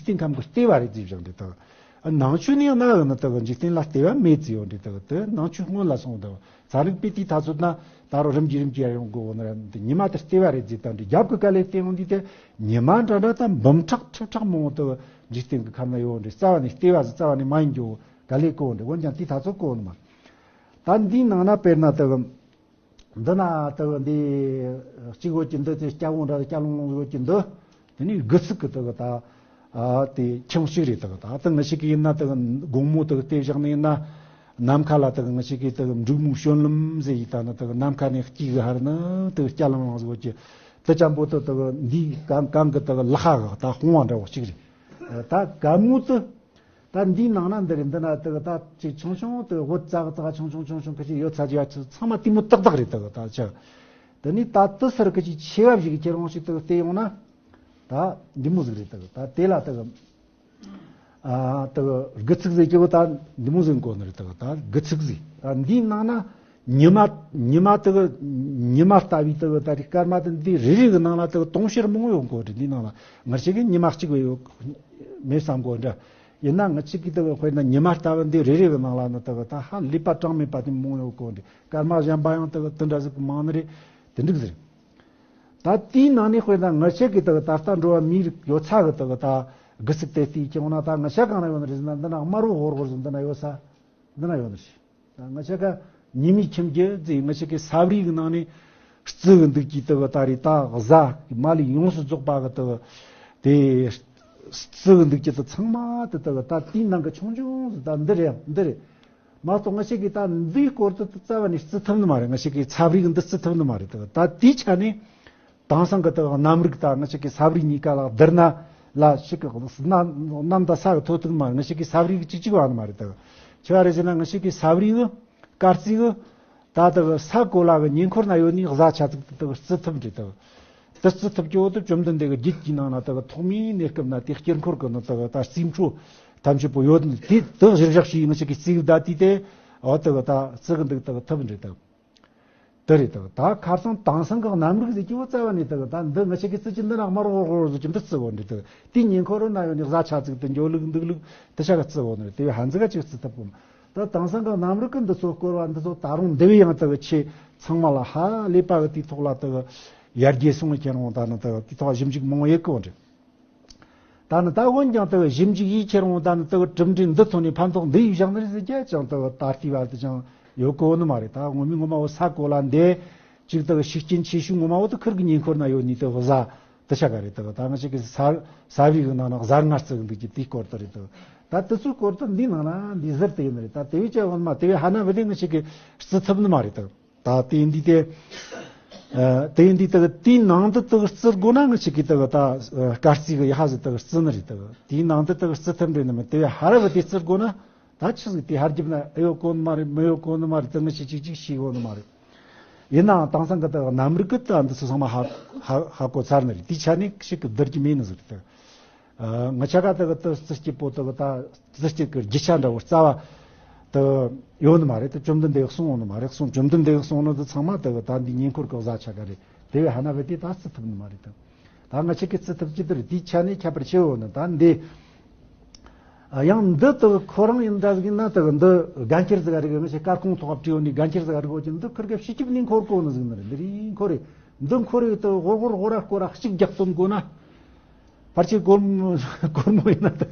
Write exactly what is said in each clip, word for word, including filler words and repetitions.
དེ་ཁམས་ཀྱི་ལྟེ་བ་རེད་ཟེར་བཞག་འདི་དག་ནང་ཆོས་ནས་ཡང་ན་ཡང་ན་དག་འཇིག་རྟེན་ལ་ལྟེ་བ་མེད་ཟེར་ཡོད་འདི་དག་དེ་ནང་ཆོས་སྔོན་ལ་སོང་དག་ཚན་རིག་པས་དེའི་ཐ་ཚོད་ན་ད་རུང་རིམ་གྱིས་རིམ་གྱིས་ཡར་ཡོང་དགོས་འོ་ན་ར་འདི་ཉི་མ་དེ་ལྟེ་བ་རེད་ཟེར་དང་འདི་རྒྱབ་ཀྱི་དཀའ་ལས་བརྟེན་འོང་འདི་དེ་ཉི་མ་འདྲ་འདྲ་དང་འབུམ་ཕྲག་ཁྲི་ཕྲག་མང་བོ་དག་འཇིག་རྟེན་གྱི་ཁམས་ན་ཡོད་འདི་རྩ་བ་ནས་ལྟེ་བ་ཟེར་རྩ་བ་ནས་མ་ཡིན་རྒྱུ་དཀའ་ལས་གོ་འདི་འོན་ཀྱང་དེའི་ཐ་ཚོད་གོ་འོ་ནི་མ་ད་འདིའི་ནང་ན་དཔེར་ན་དག་འདི་ན་དག་འདི་གཅིག་འོད་ཀྱི་འདི་ཚེ་སྐྱ་བོ་འདྲ་སྐྱ་ལོང་ལོང་འོད་ཀྱི་འདི། དེ་ནས་དགུ་ཚིགས་ཀྱི་དག་ད་ཨ་དེ་ཁྱང་ཞིག་རེད་དག་ད་ད་ང་ཞིག་གི་ཡིན་ན་དག་དགོང་མོ་དག་དེ་བཞག་ནས་ཡིན་ན་ནམ་མཁའ་ལ་དག་ང་ཞིག་གི་དག་འབྲུག་མོའི་བྱོན་ལམ་ཟེར་ཡིན་ད་ནི་དག་ནམ་མཁའ་ནས་དཀྱིལ་གི་ཧར་ནི་དག་སྐྱ་ལོང་ལོང་ཟེར་འོད་ཀྱི་དེ་ཅན་པོ་དག་དག་འདི་གང་གང་གི་དག་ལ་ཧ་གི་ད་དཔུང་བ་འདྲ་བོ་ཞིག་རེད། ད་ག་མོ་དུ། ད་འདིའི་ནང་ན་འདི་རེད་འདི་ན་དེ་གི་ད་ཅིག་ཆུང་ཆུང་དེ་འོད་ཙག་ཙག་ཆུང་ཆུང་ཆུང་ཆུང་ཁ་ཅིག་ཡོད་ཚ་ཅིག་ཡ་ཚང་མ་དེ་མོ་ཏག་ཏག་རེད་དེ་གི་ད་ཆ། དེ་ནི་ད་དེ་སར་ཁ་ཅིག་ཆེ་བ་ཞིག་ཁྱེར་འོང་ཞིག་དེ་གི་བལྟས་ཡོང་ན་ད་འདི་མོ་ཟིག་རེད་དེ་གི་ད་དེ་ལ་དེ་གི་ཨ་དེ་གི་དགུ་ཚིགས་ཟིག་ཀྱི་གི་ད་འདི་མོ་ཟིག་གོ་ནི་རེད་དེ་གི་ད་དགུ་ཚིགས་ཟིག་ད་འདིའི་ནང་ན། ཉི་མ། ཉི་མ་དེ་གི། ཉི་མ་ལྟ་བུའི་དེ་གི་ད་རེས་སྐར་མ་དེ་འདི་རེ་རེ་གི་ནང་ལ་དེ་གི་དུང་ཕྱུར་མང་པོ་ཡོད་གོ་རེད། འདིའི་ནང་ལ་ང་ཅག་གི་ཉི་མ་གཅིག་བས་ཡོད་མེད་བསམ་གོ་འདྲ། ཡིན་ན་ང་ཅག་གི་དེ་གི་དཔེར་ན་ཉི་མ་ལྟ་བུ་འདི་རེ་རེ་གི་ནང་ལ་ནི་དེ་གི་ད་ཧ་ལས་པ་གྲངས་མེད་པ་དེ་མང་ཡོད་གོ་འདྲ། སྐར་མ་གཞན་པ་ཡང་དེ་གི་དེ་འདྲ་ཟིག་གི་མང་ནི་རེད། དེ་འགྲིག་ཟེར། ད་དེའི་ནང་ནས་དཔེར་ན་ང་ཅག་གི་དེ་གི་ད་ལྟ་འགྲོ་བ་མིའི་རིགས་ཡོད་ཚད་གི་དེ་གི་ད་དགུ་ཚིགས་དེ་བལྟས་ཀྱི་འོང་ན་ད་ང་ཅག་གང་ན་ཡོད་ནི་རེད་ཟེར་ན་འདི་ན་དམར་བོ་ཧོར་ཧོར་ཟིག་འདི་ན་ཡོད་ས་འདི་ན་ཡོད་ནི་རེད། ད་ང་ཅག་ག་ཉི་མའི་ཁྱིམ་རྒྱུད་ཟེར་ང་ཅག་གི་ས་བརིའི་གི་ནང་ནས་རྩི་གི་འདུག་ཀྱི་དེ་གི་ད་རེད། ད་གཟའ་མ་ལས་ཡོངས་སུ་རྫོགས་པ་གི་དེ་གི་དེ་རྩི་གི་འདུག་ཀྱི་དེ་ཚང་མ་དེ་དེ་གི་ད་དེའི་ནང་གི་ཆུང་ཆུང་ཟིག་ད་འདི་རེད་འདི་རེད། མ་གཏོགས་ང་ཅག་གི་ད་འདིའི་སྐོར་དུ་རྩ་བ་ནས་རྩི་ཐུབ་ནི་མ་རེད། ང་ཅག་གི་ས་བརི་གི་འདི་རྩི་ཐུབ་ནི་མ་རེད། དེ་གི་ད་དེའི་ཆ་ནས། དེང་སང་གི་དེ་གནམ་རིག་དང་ང་ཅག་གི་ས་བརི་གཉིས་ཀ་ལ་བསྡུར་ན་ལ་ཞིག་གི་གནམ་དང་ས་གི་ཐོ་ཐུག་མ་ང་ཅག་གི་ས་བརི་གི་གཅིག་གཅིག་བ་ནི་མ་རེད་དེ། ཆི་བ་རེད་ཟེར་ན་ང་ཅག་གི་ས་བརི་གི་སྐར་རྩིས་གི་ད་དེ་ས་གོ་ལ་གི་ཉེ་འཁོར་ན་ཡོད་ནི་གཟའ་ཆ་ཚིགས་དེ་རྩི་ཐུབ་འདྲི་དེ། དེ་རྩི་ཐུབ་ཀྱི་འོ་དེ་བཅོམ་ལྡན་འདས་གི་རྒྱུད་ཀྱི་ནང་ན་དེ་ཐོག་མའི་གནས་སྐབས་ན་དེ་དཀྱིལ་འཁོར་གི་ནི་དེ་ད་རྩིས་འཕྲོ་ཐམས་ཅད་པོ་ཡོད་ནི་དེ་དེ་གཞིར་བཞག་བྱས་ང་ཅག་གི་རྩིས་གི་ད་དེ་དེ་འོ་དེ་ད་རྩི་གི་འདུག་དེ་ཐུབ་འདྲི་དེ། དེ་རེད་དོ། ད་ཁ་སང་དེང་སང་གི་གནམ་རིག་ཟེར་གྱི་བོ་རྩ་བ་ནས་དེ་གི་ད་འདི་ང་ཅག་གི་རྩི་གི་འདི་ན་དམར་ཧོར་ཧོར་ཟེར་གྱི་འདི་རྩི་གོ་འདྲི་དེ་དེ་ཉེ་འཁོར་རོ་ན་ཡོད་ནི་གཟའ་ཆ་ཚིགས་དེ་འགྱོ་ལུགས་འདུག་ལུགས་དེ་ཆ་གི་རྩི་གོ་ནི་རེད། དེ་བས་ཧ་འཛི་ག་ཅིག་རྩི་ཐུབ་གོ་མ། ད་དེང་སང་གི་གནམ་རིག་གི་འདི་ཚོ་སྐོར་བ་འདི་ཚོ་ད་རུང་འདི་བས་ཡང་དེ་གི་ཆེ་ཚང་མ་ལ་ཧ་ལས་པ་གི་དེའི་ཐོག་ལ་དེ་གི་ཡར་རྒྱས་སོང་གི་ཁྱེད་རང་ད་ནི་དེ་གི་དེའི་ཐོག་ཞིབ་འཇུག་མང་བོ་ཡེད་གོ་འདྲི། ད་ནི་ད་འོན་ཀྱང་དེ་གི་ཞིབ་འཇུག་ཡིས་ཁྱེར་འོང་ད་ནི་དེ་གི་གྲུབ་འབྲས་འདི་ཐོན་ནས་ཕན་ཐོགས་འདི་ཡིས་བཞག་ནི་རེད་ཟེར་རྒྱ་ཅང་དེ་གི་ད་ལྟའི་བར་དུ་ཅང་ཡོད་གོ་ནི་མ་རེད། ད་ངོ་མའི་ངོ་མ་བོ་ས་གོ་ལ་འདི་ཅིག་དེ་གི་ཤུགས་རྐྱེན་ཆེ་ཤོས་ངོ་མ་བོ་དེ་ཁུར་གི་ཉེ་འཁོར་ན་ཡོད་ནི་དེ་གི་གཟའ་དེ་ཆ་ག་རེད། དེ་གི་ད་ང་ཅག་གི་ས་ས་བརི་གི་ནང་ན་གཟའ་ལྔ་རྩི་གི་འདུག་ཀྱི་དེའི་སྐོར་དུ་རེད། དེ་གི་ད་དེ་ཚོའི་སྐོར་དུ་འདི་ནང་ན་འདི་ཟུར་དེ་ཡིན་ནི་རེད། ད་དེ་བས་ཅང་འོན་མ་དེ་བས་ཧ་ན་བི་དེ་ང་ཅག་གི་རྩི་ཐུབ་ནི་མ་རེད། དེ་གི་ད་དེ་ཡིན་དུས་དེ། ཨ་དེ་ཡིན་དུས་དེ་གི་དེའི་ནང་དུ་དེ་གི་རྩི་དགོས་ན་ང་ཅག་གི་དེ་གི་ད་ཨ་སྐར་རྩིས་གི་ཡ་ཧ་ཟིག་དེ་གི་རྩི་ནི་རེད། དེ་གི་དེའི་ནང་དུ་དེ་གི་རྩི་ཐུབ་འདྲི་ནི་མིན། དེ་བས་ཧ་ར་བི་དེ་རྩི་དགོས་ན་ད་ཆི་ཟིག་དེ་ཧར་རྒྱབ་ན་ཨེ་ཡོད་གོ་ནི་མ་རེད། མི་ཡོད་གོ་ནི་མ་རེད། དེ་ང་ཅག་གཅིག་གཅིག་ཤེས་གོ་ནི་མ་རེད། ཡིན་ནའང་དེང་སང་གི་དེ་གི་གནམ་རིག་གི་ད་འདི་ཚོ་ཚང་མ་ཧ་ཧ་ཧ་གོ་ཚར་ནི་རེད། དེའི་ཆ་ནས་ཞིག་གི་བསྡུར་རྒྱུ་མེད་ནི་ཟིག་རེད། དེ་གི་ཨ་ང་ཅག་ག་དེ་གི་དེ་རྩི་སྤྱད་པོ་དེ་གི་ད་རྩི་སྤྱད་གི་རྒྱུ་ཆ་འདྲ་བོ་རྩ་བ་དེ་གི་ཡོད་ནི་མ་རེད། དེ་བཅོམ་ལྡན་འདས་གསུངས་ཡོད་ནི་མ་རེད། གསུངས་བཅོམ་ལྡན་འདས་གསུངས་ནི་དེ་ཚང་མ་དེ་གི་ད་འདི་ཉེ་འཁོར་གི་གཟའ་ཆ་ག་རེད། དེ་བས་ཧ་ན་བི་དེ་ད་རྩི་ཐུབ་ནི་མ་རེད། དེ་ད་ང་ཅག་གི་རྩི་ཐུབ་ཀྱི་དེ་རེད། དེའི་ཆ་ནས་ཁྱད་པར་ཆེ་བོ་ནི་ད་འདི། ཨ་ཡང་འདི་དེ་གི་ཁོ་རང་ཡིན་འདྲ་ཟིག་ཡིན་ན་དེ་གི་འདི་དགའ་འཁྱེར་ཟིག་ག་རེད། ང་ཅག་སྐར་ཁུང་ཐོག་བྲིས་ཡོད་ནི་དགའ་འཁྱེར་ཟིག་ག་རེད་གོ་ཀྱི་འདི་ཁུར་གི་ཕྱི་སྐྱིབས་ནས་འཁོར་གོ་ནི་ཟིག་ནི་རེད། འདི་རེད་འཁོར་རེད། འདི་འཁོར་རེད། དེ་གི་ཧོར་ཧོར་ཧོ་ར་སྐོར་ར་གཅིག་རྒྱག་སྟོན་དགོས་ན། ཕལ་ཆེར་སྒོར་མོ་སྒོར་མོ་ཡིན་ན་དེ་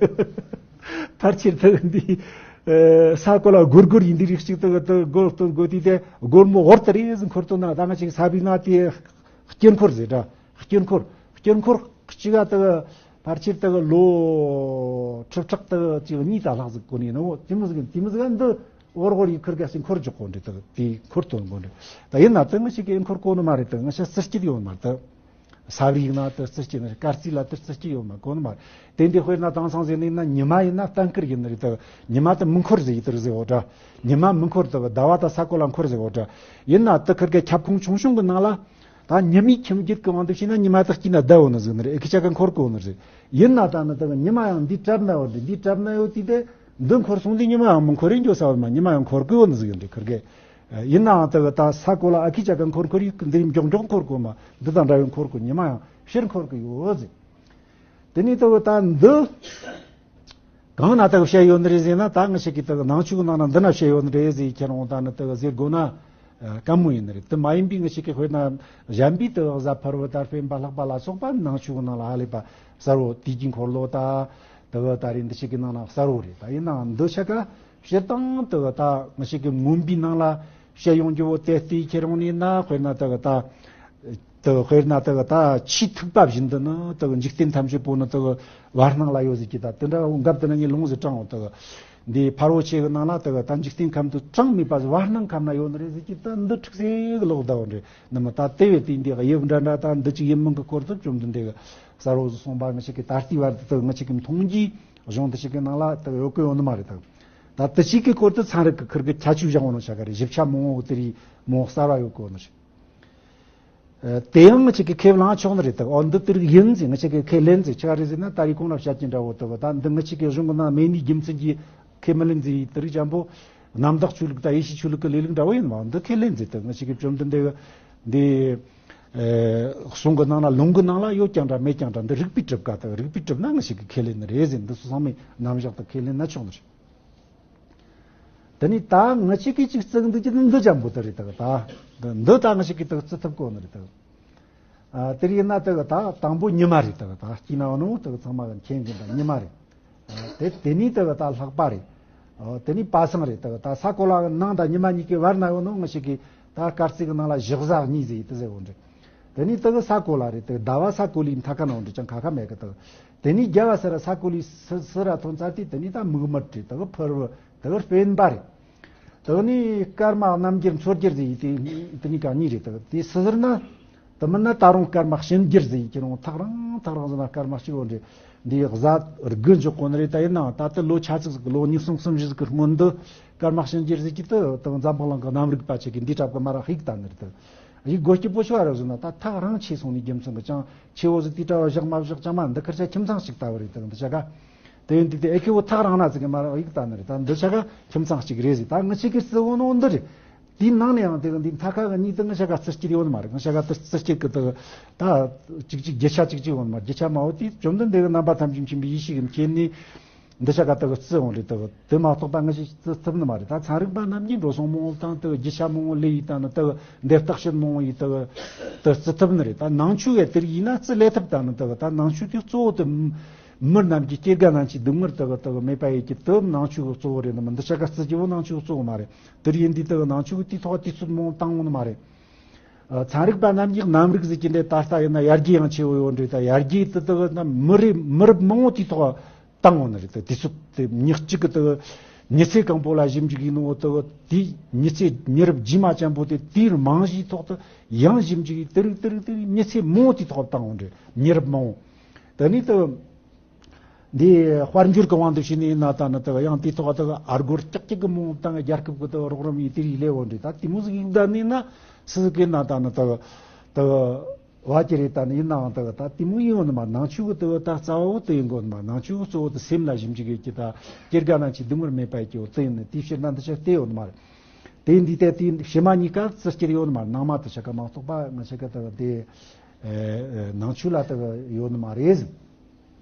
ཕལ་ཆེར་དེ་འདི་ཨ་ས་གོ་ལ་སྒོར་སྒོར་ཡིན་འདི་རིགས་གཅིག་དེ་དེ་སྒོར་སྟོན་དགོས་དུས་དེ་སྒོར་མོ་འོར་དེ་རེ་ཟིག་འཁོར་སྟོན་ན་ད་ང་ཅག་ས་བི་ན་དེ་དཀྱིལ་འཁོར་ཟེར་འདྲ། དཀྱིལ་འཁོར་དཀྱིལ་འཁོར་གཅིག་ག་དེ་ཕལ་ཆེར་དེ་ལོ་ཁྲི་ཕྲག་དེ་གཅིག་གཉིས་ད་ལྷག་ཟིག་གོ་ནས་ནོ། དེ་མོ་ཟིག་དེ་མོ་ཟིག་འདི་འོར་འོར་ཡི་ཁུར་ག་ཞིག་འཁོར་འཇོག་གོ་འདྲ། དེ་དེ་འཁོར་སྟོན་གོ་འདྲ། ད་ཡིན་ན་དེ་ང་ཅག་གི་འཁོར་གོ་ནི་མ་རེད། དེ་ང་ཅག་རྩི་སྤྱད་ཡོད་མ་རེད། དེ། ས་བརི་ཡིན་ན་དེ་རྩི་སྤྱད་ནི་རེད། སྐར་རྩིས་ལ་དེ་རྩི་སྤྱད་ཡོད་མ་གོ་ནི་མ་རེད། དེ་འདི་དཔེར་ན་དེང་སང་ཟེར་ནི་ཡིན་ན་ཉི་མ་ཡིན་ན་གཏན་འཁེལ་ཡིན་ནི་རེད། དེ་ཉི་མ་དེ་མི་འཁོར་ཟེར་ཡི་དེ་རེད་ཟེར་འོ་འདྲ། ཉི་མ་མི་འཁོར། དེ་ཟླ་བ་དང་ས་གོ་ལ་འཁོར་ཟེར་འོ་འདྲ། ཡིན་ན་དེ་ཁུར་གི་ཁྱབ་ཁོངས་ཆུང་ཆུང་གི་ནང་ལ་ད་ཉི་མའི་ཁྱིམ་རྒྱུད་གི་དབང་དུ་བྱས་ན་ཉི་མ་དེ་དཀྱིལ་ན་བསྡད་འོ་ནི་ཟིག་ནི་རེད། ཨེ་ཁི་ཅག་གི་འཁོར་གི་འོ་ནི་རེད། ཡིན་ན་ད་ནི་དེ་ཉི་མ་ཡང་འདི་གྲབ་ན་འོ་འདི་འདི་གྲབ་ན་ཡོད་དུས་དེ་འདི་འཁོར་སོང་དུས་ཉི་མ་ཡང་མི་འཁོར་རེ་འགྱོ་ས་འོ་ནི་མ། ཉི་མ་ཡང་འཁོར་གི་འོ་ནི་ཟིག་ཡིན་རེད་ཁུར་གི། ཡིན་ནའང་དེ་གི་ད་ས་གོ་ལ་ཨ་ཁི་ཅག་གི་འཁོར་འཁོར་ཡིག་འདི་མགྱོགས་མགྱོགས་འཁོར་གོ་མ། འདི་དང་འདྲ་བའི་འཁོར་གོ། ཉི་མ་ཡང་ཕྱིར་འཁོར་གི་ཡོད་ཟེར། དེ་ནས་དེ་གི་ད་འདི་གང་ན་དེ་གི་བཤད་ཡོད་ནི་རེད་ཟེར་ན། ད་ང་ཅག་གི་དེ་གི་ནང་ཆོས་གི་ནང་ན་འདི་ན་བཤད་ཡོད་ནི་རེད་ཟེར། ཁྱེད་རང་ད་ནི་དེ་གི་ཟེར་དགོས་ན་ཨ་དཀའ་མོ་ཡིན་ནི་རེད། དེ་མ་ཡིན་པའི་ང་ཅག་གི་དཔེར་ན་གཞན་པའི་དེ་གི་གཟའ་ཕུར་བུ་དང་སྤེན་པ་ལྷག་པ་ལ་སོགས་པ་ནང་ཆོས་གི་ནང་ལ་ཧ་ལས་པ་གསལ་བོ། དུས་ཀྱི་འཁོར་ལོ་ད་དེ་གི་ད་རེས་འདི་ཅག་གི་ནང་ན་གསལ་བོ་རེད། ད་ཡིན་ནའང་འདི་ཆ་ག་སྤྱིར་བཏང་དེ་གི་ད་ང་ཅག་གི་མུན་པའི་ནང་ལ་བཤད་ཡོང་རྒྱུ་བོ་དེ་ལྟའི་ཁྱེད་རང་ནས་ན། དཔེར་ན་དེ་གི་ད་དེ་གི་དཔེར་ན་དེ་གི་ད་ཆུའི་ཐིགས་པ་བཞིན་དུ་ནི་དེ་གི་འཇིག་རྟེན་ཐམས་ཅད་པོ་ནི་དེ་གི་བར་སྣང་ལ་ཡོད་ཟེར་གྱི། ད་དེ་འདྲ་འོ་འགབ་དེ་ན་ངས་ལུང་ཟིག་དྲངས་འོང་། དེ་གི་འདི་ཕ་རོལ་ཆོས་གི་ནང་ལ་དེ་གི་ད་འཇིག་རྟེན་ཁམས་དེ་གྲངས་མེད་པ་བར་སྣང་ཁམས་ན་ཡོད་ནི་རེད་ཟེར་གྱི། ད་འདི་འཁྲུག་སེ་གི་ལོག་ད་འོ་རེད། ནི་མི་ད་དེ་བས་དེ་འདི་གི་དབྱིབས་འདྲ་འདྲ་ད་འདི་ཅིག་ཡིན་མིན་གི་སྐོར་དུ་བཅོམ་ལྡན་འདས་གི་གསལ་བོ་ཟིག་གསུངས་པ་ང་ཅག་གི་ད་ལྟའི་བར་དུ་དེ་གི་ང་ཅག་གི་མཐོང་རྒྱུའི་གཞུང་འདི་ཅག་གི་ནང་ལ་དེ་གི་ཡོད་གི་ཡོད་ནི་མ་རེད། ད་ད་དེ་ཅིག་གི་སྐོར་དུ་ཚན་རིག་གི་ཁུར་གི་ཁྱད་ཆོས་བཞག་འོང་ནོ་ཆ་ག་རེད། ཞིབ་ཆ་མང་བོ་དེ་རིགས་མང་བོ་གསལ་བ་ཡོད་གི་ཡོད་ནི་རེད། ཨ་དེ་ཡང་ང་ཅག་གིས་ཁས་བླངས་ཆོག་ནི་རེད། ད་འོ་འདི་དེ་རིགས་ཡིན་ཟེར་ང་ཅག་གིས་ཁས་ལེན་ཟེར་ཆོག་རེད་ཟེར་ན། ད་རེས་གོང་ལ་བཤད་ཀྱི་འདྲ་བོ་དེ་གི་ད་འདི་ང་ཅག་གི་གཞུང་གི་ནང་མེད་ནི་རྒྱུ་མཚན་གྱིས་ཁས་མི་ལེན་ཟེར་དེ་རིགས་ཅན་པོ་རྣམ་དག་ཆོས་ལུགས་དང་ཡེ་ཤུའི་ཆོས་ལུགས་ཀྱི་ལས་ལུགས་འདྲ་བོ་ཡིན་པ། འདི་ཁས་ལེན་ཟེར། ད་ང་ཅག་གི་བཅོམ་ལྡན་འདས་ཀྱི་འདི་ཨ་གསུང་གི་ནང་ལ་ལུང་གི་ནང་ལ་ཡོད་ཀྱང་འདྲ་མེད་ཀྱང་འདྲ། འདི་རིགས་པས་གྲུབ་ཀ། ད་རིགས་པས་གྲུབ་ན་ང་ཅག་གིས་ཁས་ལེན་ནི་རེད་ཟེར། འདི་ཚོ་ཚང་མས་རྣམ་གཞག་ཏུ་ཁས་ལེན་ན་ཆོག་ནི་རེད། དེ་ནས་ད་ང་ཅག་གིས་ཅིག་བརྩི་གི་འདུག་ཀྱི་འདི་ཅན་པོ་དེ་རེད། ད་གི་ད་འདི་ད་ང་ཅག་གིས་ད་གི་བརྩི་ཐུབ་གོ་ནི་རེད། ད་གི་ཨ་དེ་རེད་ན་ད་གི་ད་དང་པོ་ཉི་མ་རེད། ད་གི་ད་དཀྱིལ་ན་ཡོད་ནོ་ད་གི་ཚང་མ་གི་མཁྱེན་གི་ད་ཉི་མ་རེད། ཨ་དེ་དེ་ནས་ད་གི་ད་ལྷག་པ་རེད། ཨ་དེ་ནས་པ་སངས་རེད། ད་གི་ད་ས་གོ་ལ་གི་ནང་ད་ཉི་མ་གཉིས་ཀྱི་བར་ན་ཡོད་ནོ་ང་ཅག་གི་ད་སྐར་རྩིས་གི་ནང་ལ་ཞག་གཟའ་གཉིས་ཟེར་ཡི་དེ་ཟེར་བོ་འདྲ། དེ་ནས་ད་གི་ས་གོ་ལ་རེད། ད་གི་ཟླ་བ་ས་གོ་ལའི་མཐའ་ཁ་ན་འོ་འདྲ་ཅང་ཁ་ཁ་མེད་གི། ད་གི་དེ་ནས་རྒྱལ་བ་སེ་ར་ས་གོ་ལའི་སི་སི་ར་ཐོན་ཚར་དུས་དེ་ནས་ད་མིག་དམར་རེད། ད་གི་ཕུར་བུ་ད་གི་སྤེན་པ་རེད། ད་གི་ནས་སྐར་མ་རྣམ་འགྱུར་མཚོ་འགྱུར་ཟེར་ཡི་དེ་དེ་གཉིས་ཀ་གཉིས་རེད། ད་གི་དེ་སི་ཟུར་ན་དེ་མིན་ན་ད་རུང་སྐར་མ་གཤིན་འགྱུར་ཟེར་ཡི་ཁྱེད་རང་ཐག་རིང་ཐག་རིང་ཟེར་ན་སྐར་མ་གཅིག་འོ་འདྲ་འདི་གཟའ་དགུ་འཇོག་གོ་ནི་རེད། ད་ཡིན་ནའང་ད་ལྟ་ལོ་ཆ་ཚིགས་ཟིག་གི་ལོ་ཉིས་གསུམ་གསུམ་བཞི་ཟིག་གི་སྔོན་དུ་སྐར་མ་གཤིན་འགྱུར་ཟེར་གྱི་དེ་ད་གི་འཛམ་བུ་གླིང་གི་གནམ་རིག་པ་ཅིག་གིས་འདི་འདྲ་གི་མ་ར་ཤེས་ད་ནི་རེད། ད་གི་ཡི་གོ་སྐྱིད་པོ་ཆོ་བ་ར་ཟེར་ན་ད་ཐག་རིང་ཆེ་སོང་ནི་རྒྱུ་མཚན་གི་ཅང་ཆེ་བོ་ཟིག་དེ་འདྲ་བ་བཞག་མ་བཞག་ཅང་མ། འདི་ཁར་ཆ་ཁྱིམ་ཚང་ཞིག་ལྟ་བུ་རེད། ད་གི་འདི་ཆ་ག་དེ་ཡིན་དུས་དེ་ཨེ་ཁེ་བོ་ཐག་རིང་ན་ཟིག་གི་མ་ར་ཡིག་ལྟ་ནི་རེད། ད་འདི་ཆ་ག་ཁྱིམ་ཚང་གཅིག་རེད་ཟིག། ད་ང་ཅག་གིས་བརྩི་འོ་ནོ་འདི་རེད། དེའི་ནང་ནས་ཡང་དེ་གི་འདི་མཐའ་ཁ་གི་གཉིས་དེ་ང་ཅག་ག་རྩི་སྐྱེལ་ཡོད་ནི་མ་རེད། ང་ཅག་ག་དེ་རྩི་སྐྱེལ་གི་དེ་ད་གཅིག་གཅིག་རྒྱུ་ཆ་གཅིག་གཅིག་ཡོད་ནི་མ་རེད། རྒྱུ་ཆ་མ་འོ་དེ་བཅོམ་ལྡན་འདས་གི་རྣམ་པ་ཐམས་ཅད་མཁྱེན་པའི་ཡེ་ཤེས་ཀྱི་མཁྱེན་ནས་འདི་ཆ་ག་དེ་གི་བརྩི་འོང་རེད། དེ་གི་དེ་མ་གཏོགས་པ་ང་ཅག་བརྩི་ཐུབ་ནི་མ་རེད། ད་ཚན་རིག་པ་རྣམས་ཀྱིས་འགྲོ་སོང་མང་བོ་བཏང་། དེ་གི་རྒྱུ་ཆ་མང་བོ་ལས་ཡི་ད་ནི་དེ་གི་འདི་བརྟག་དཔྱད་མང་བོ་ཡི་དེ་གི་དེ་བརྩི་ཐུབ་ནི་རེད། ད་ནང་ཆོས་གི་དེ་རིགས་ཡིན་ན་བརྩི་ལས་ཐུབ། ད་ནི་དེ་གི་ད་ནང་ཆོས་དེ་གཙོ་བོ་དེ་མི་རྣམས་ཀྱི་སྐྱེ་རྒ་ན་འཆིའི་སྡུག་བསྔལ་དེ་གི་དེ་གི་མེད་པ་ཡེད་རྒྱུ་དེ་ནང་ཆོས་གི་གཙོ་བོ་རེད། ནི་མི་འདི་ཆ་ག་རྩི་རྒྱུ་བོ་ནང་ཆོས་གི་གཙོ་བོ་མ་རེད། དེ་རིགས་ཡིན་དུས་དེ་གི་ནང་ཆོས་གི་དེའི་ཐོག་དུས་ཚོད་མང་བོ་བཏང་འོང་ནི་མ་རེད། ཨ་ཚན་རིག་པ་རྣམས་ཀྱིས་གནམ་རིག་ཟེར་གྱི་འདི་ད་ལྟ་ཡིན་ན་ཡར་རྒྱས་ཡང་ཆེ་བོ་ཡོད་འདྲ། ད་ཡར་རྒྱས་དེ་དེ་གི་ན་མི་རེ་མི་རབས་མང་བོ་དེའི་ཐོག་བཏང་འོང་ནི་རེད། དེ་དུས་ཚོད་དེ་ཉི་གཅིག་གི་དེ་ཉི་ཚེ་གང་པོ་ལ་ཞིབ་འཇུག་ཡིན་ནོ་དེ་དེའི་ཉི་ཚེ་མི་རབས་རྗེས་མ་ཅན་པོ་དེ་དེའི་རྨང་གཞིའི་ཐོག་ཏུ་ཡང་ཞིབ་འཇུག་ཡིན། དེ་རིགས་དེ་རིགས་དེ་རིགས་ཉི་ཚེ་མང་བོ་དེའི་ཐོག་བཏང་འོང་འདྲ། མི་རབས་མང་བོ། དེ་ནས་དེ་འདི་དཔལ་འབྱོར་གྱི་དབང་དུ་བྱས་ནས་ཡིན་ན་ད་ནི་དེ་ཡང་དེའི་ཐོག་དེ་ཨ་སྒོར་ལྕགས་ཀྱི་གི་མང་བཏང་རྒྱལ་ཁབ་ཀྱི་དེ་རོགས་རམ་ཡིན། དེ་རིགས་ལས་འོང་འདྲ། ད་དེ་མོ་ཟིག་ཡིན་ད་ནི་ན་སུ་ཟིག་གི་ན་ད་ནི་དེ་དེ་བ་ཀྱི་རེད། ད་ནི་ཡིན་ནའང་དེ་ད་དེ་མོ་ཡིན་འོང་ནི་མ། ནང་ཆོས་གི་དེ་ད་རྩ་བ་བོ་དེ་ཡིན་དགོས་ནི་མ། ནང་ཆོས་གི་གཙོ་བོ་དེ་སེམས་ལ་ཞིབ་འཇུག་ཡོད་ཀྱི་ད་སྐྱེ་རྒ་ན་འཆིའི་སྡུག་བསྔལ་མེད་པ་ཡོད་ཀྱི་བོ་དེ་ཡིན་ནི། དེའི་ཕྱིར་ན་འདི་ཆ་དེ་ཡོད་ནི་མ་རེད། དེ་འདི་ལྟ་དེ་ཕྱི་མ་གཉིས་ཀ་རྩི་སྐྱེལ་ཡོད་ནི་མ་རེད། ནང་མ་དེ་ཆ་ག་མ་གཏོགས་པ་ང་ཆ་ག་དེ་དེ་ནང་ཆོས་ལ་དེ་ཡོད་ནི་མ་རེད།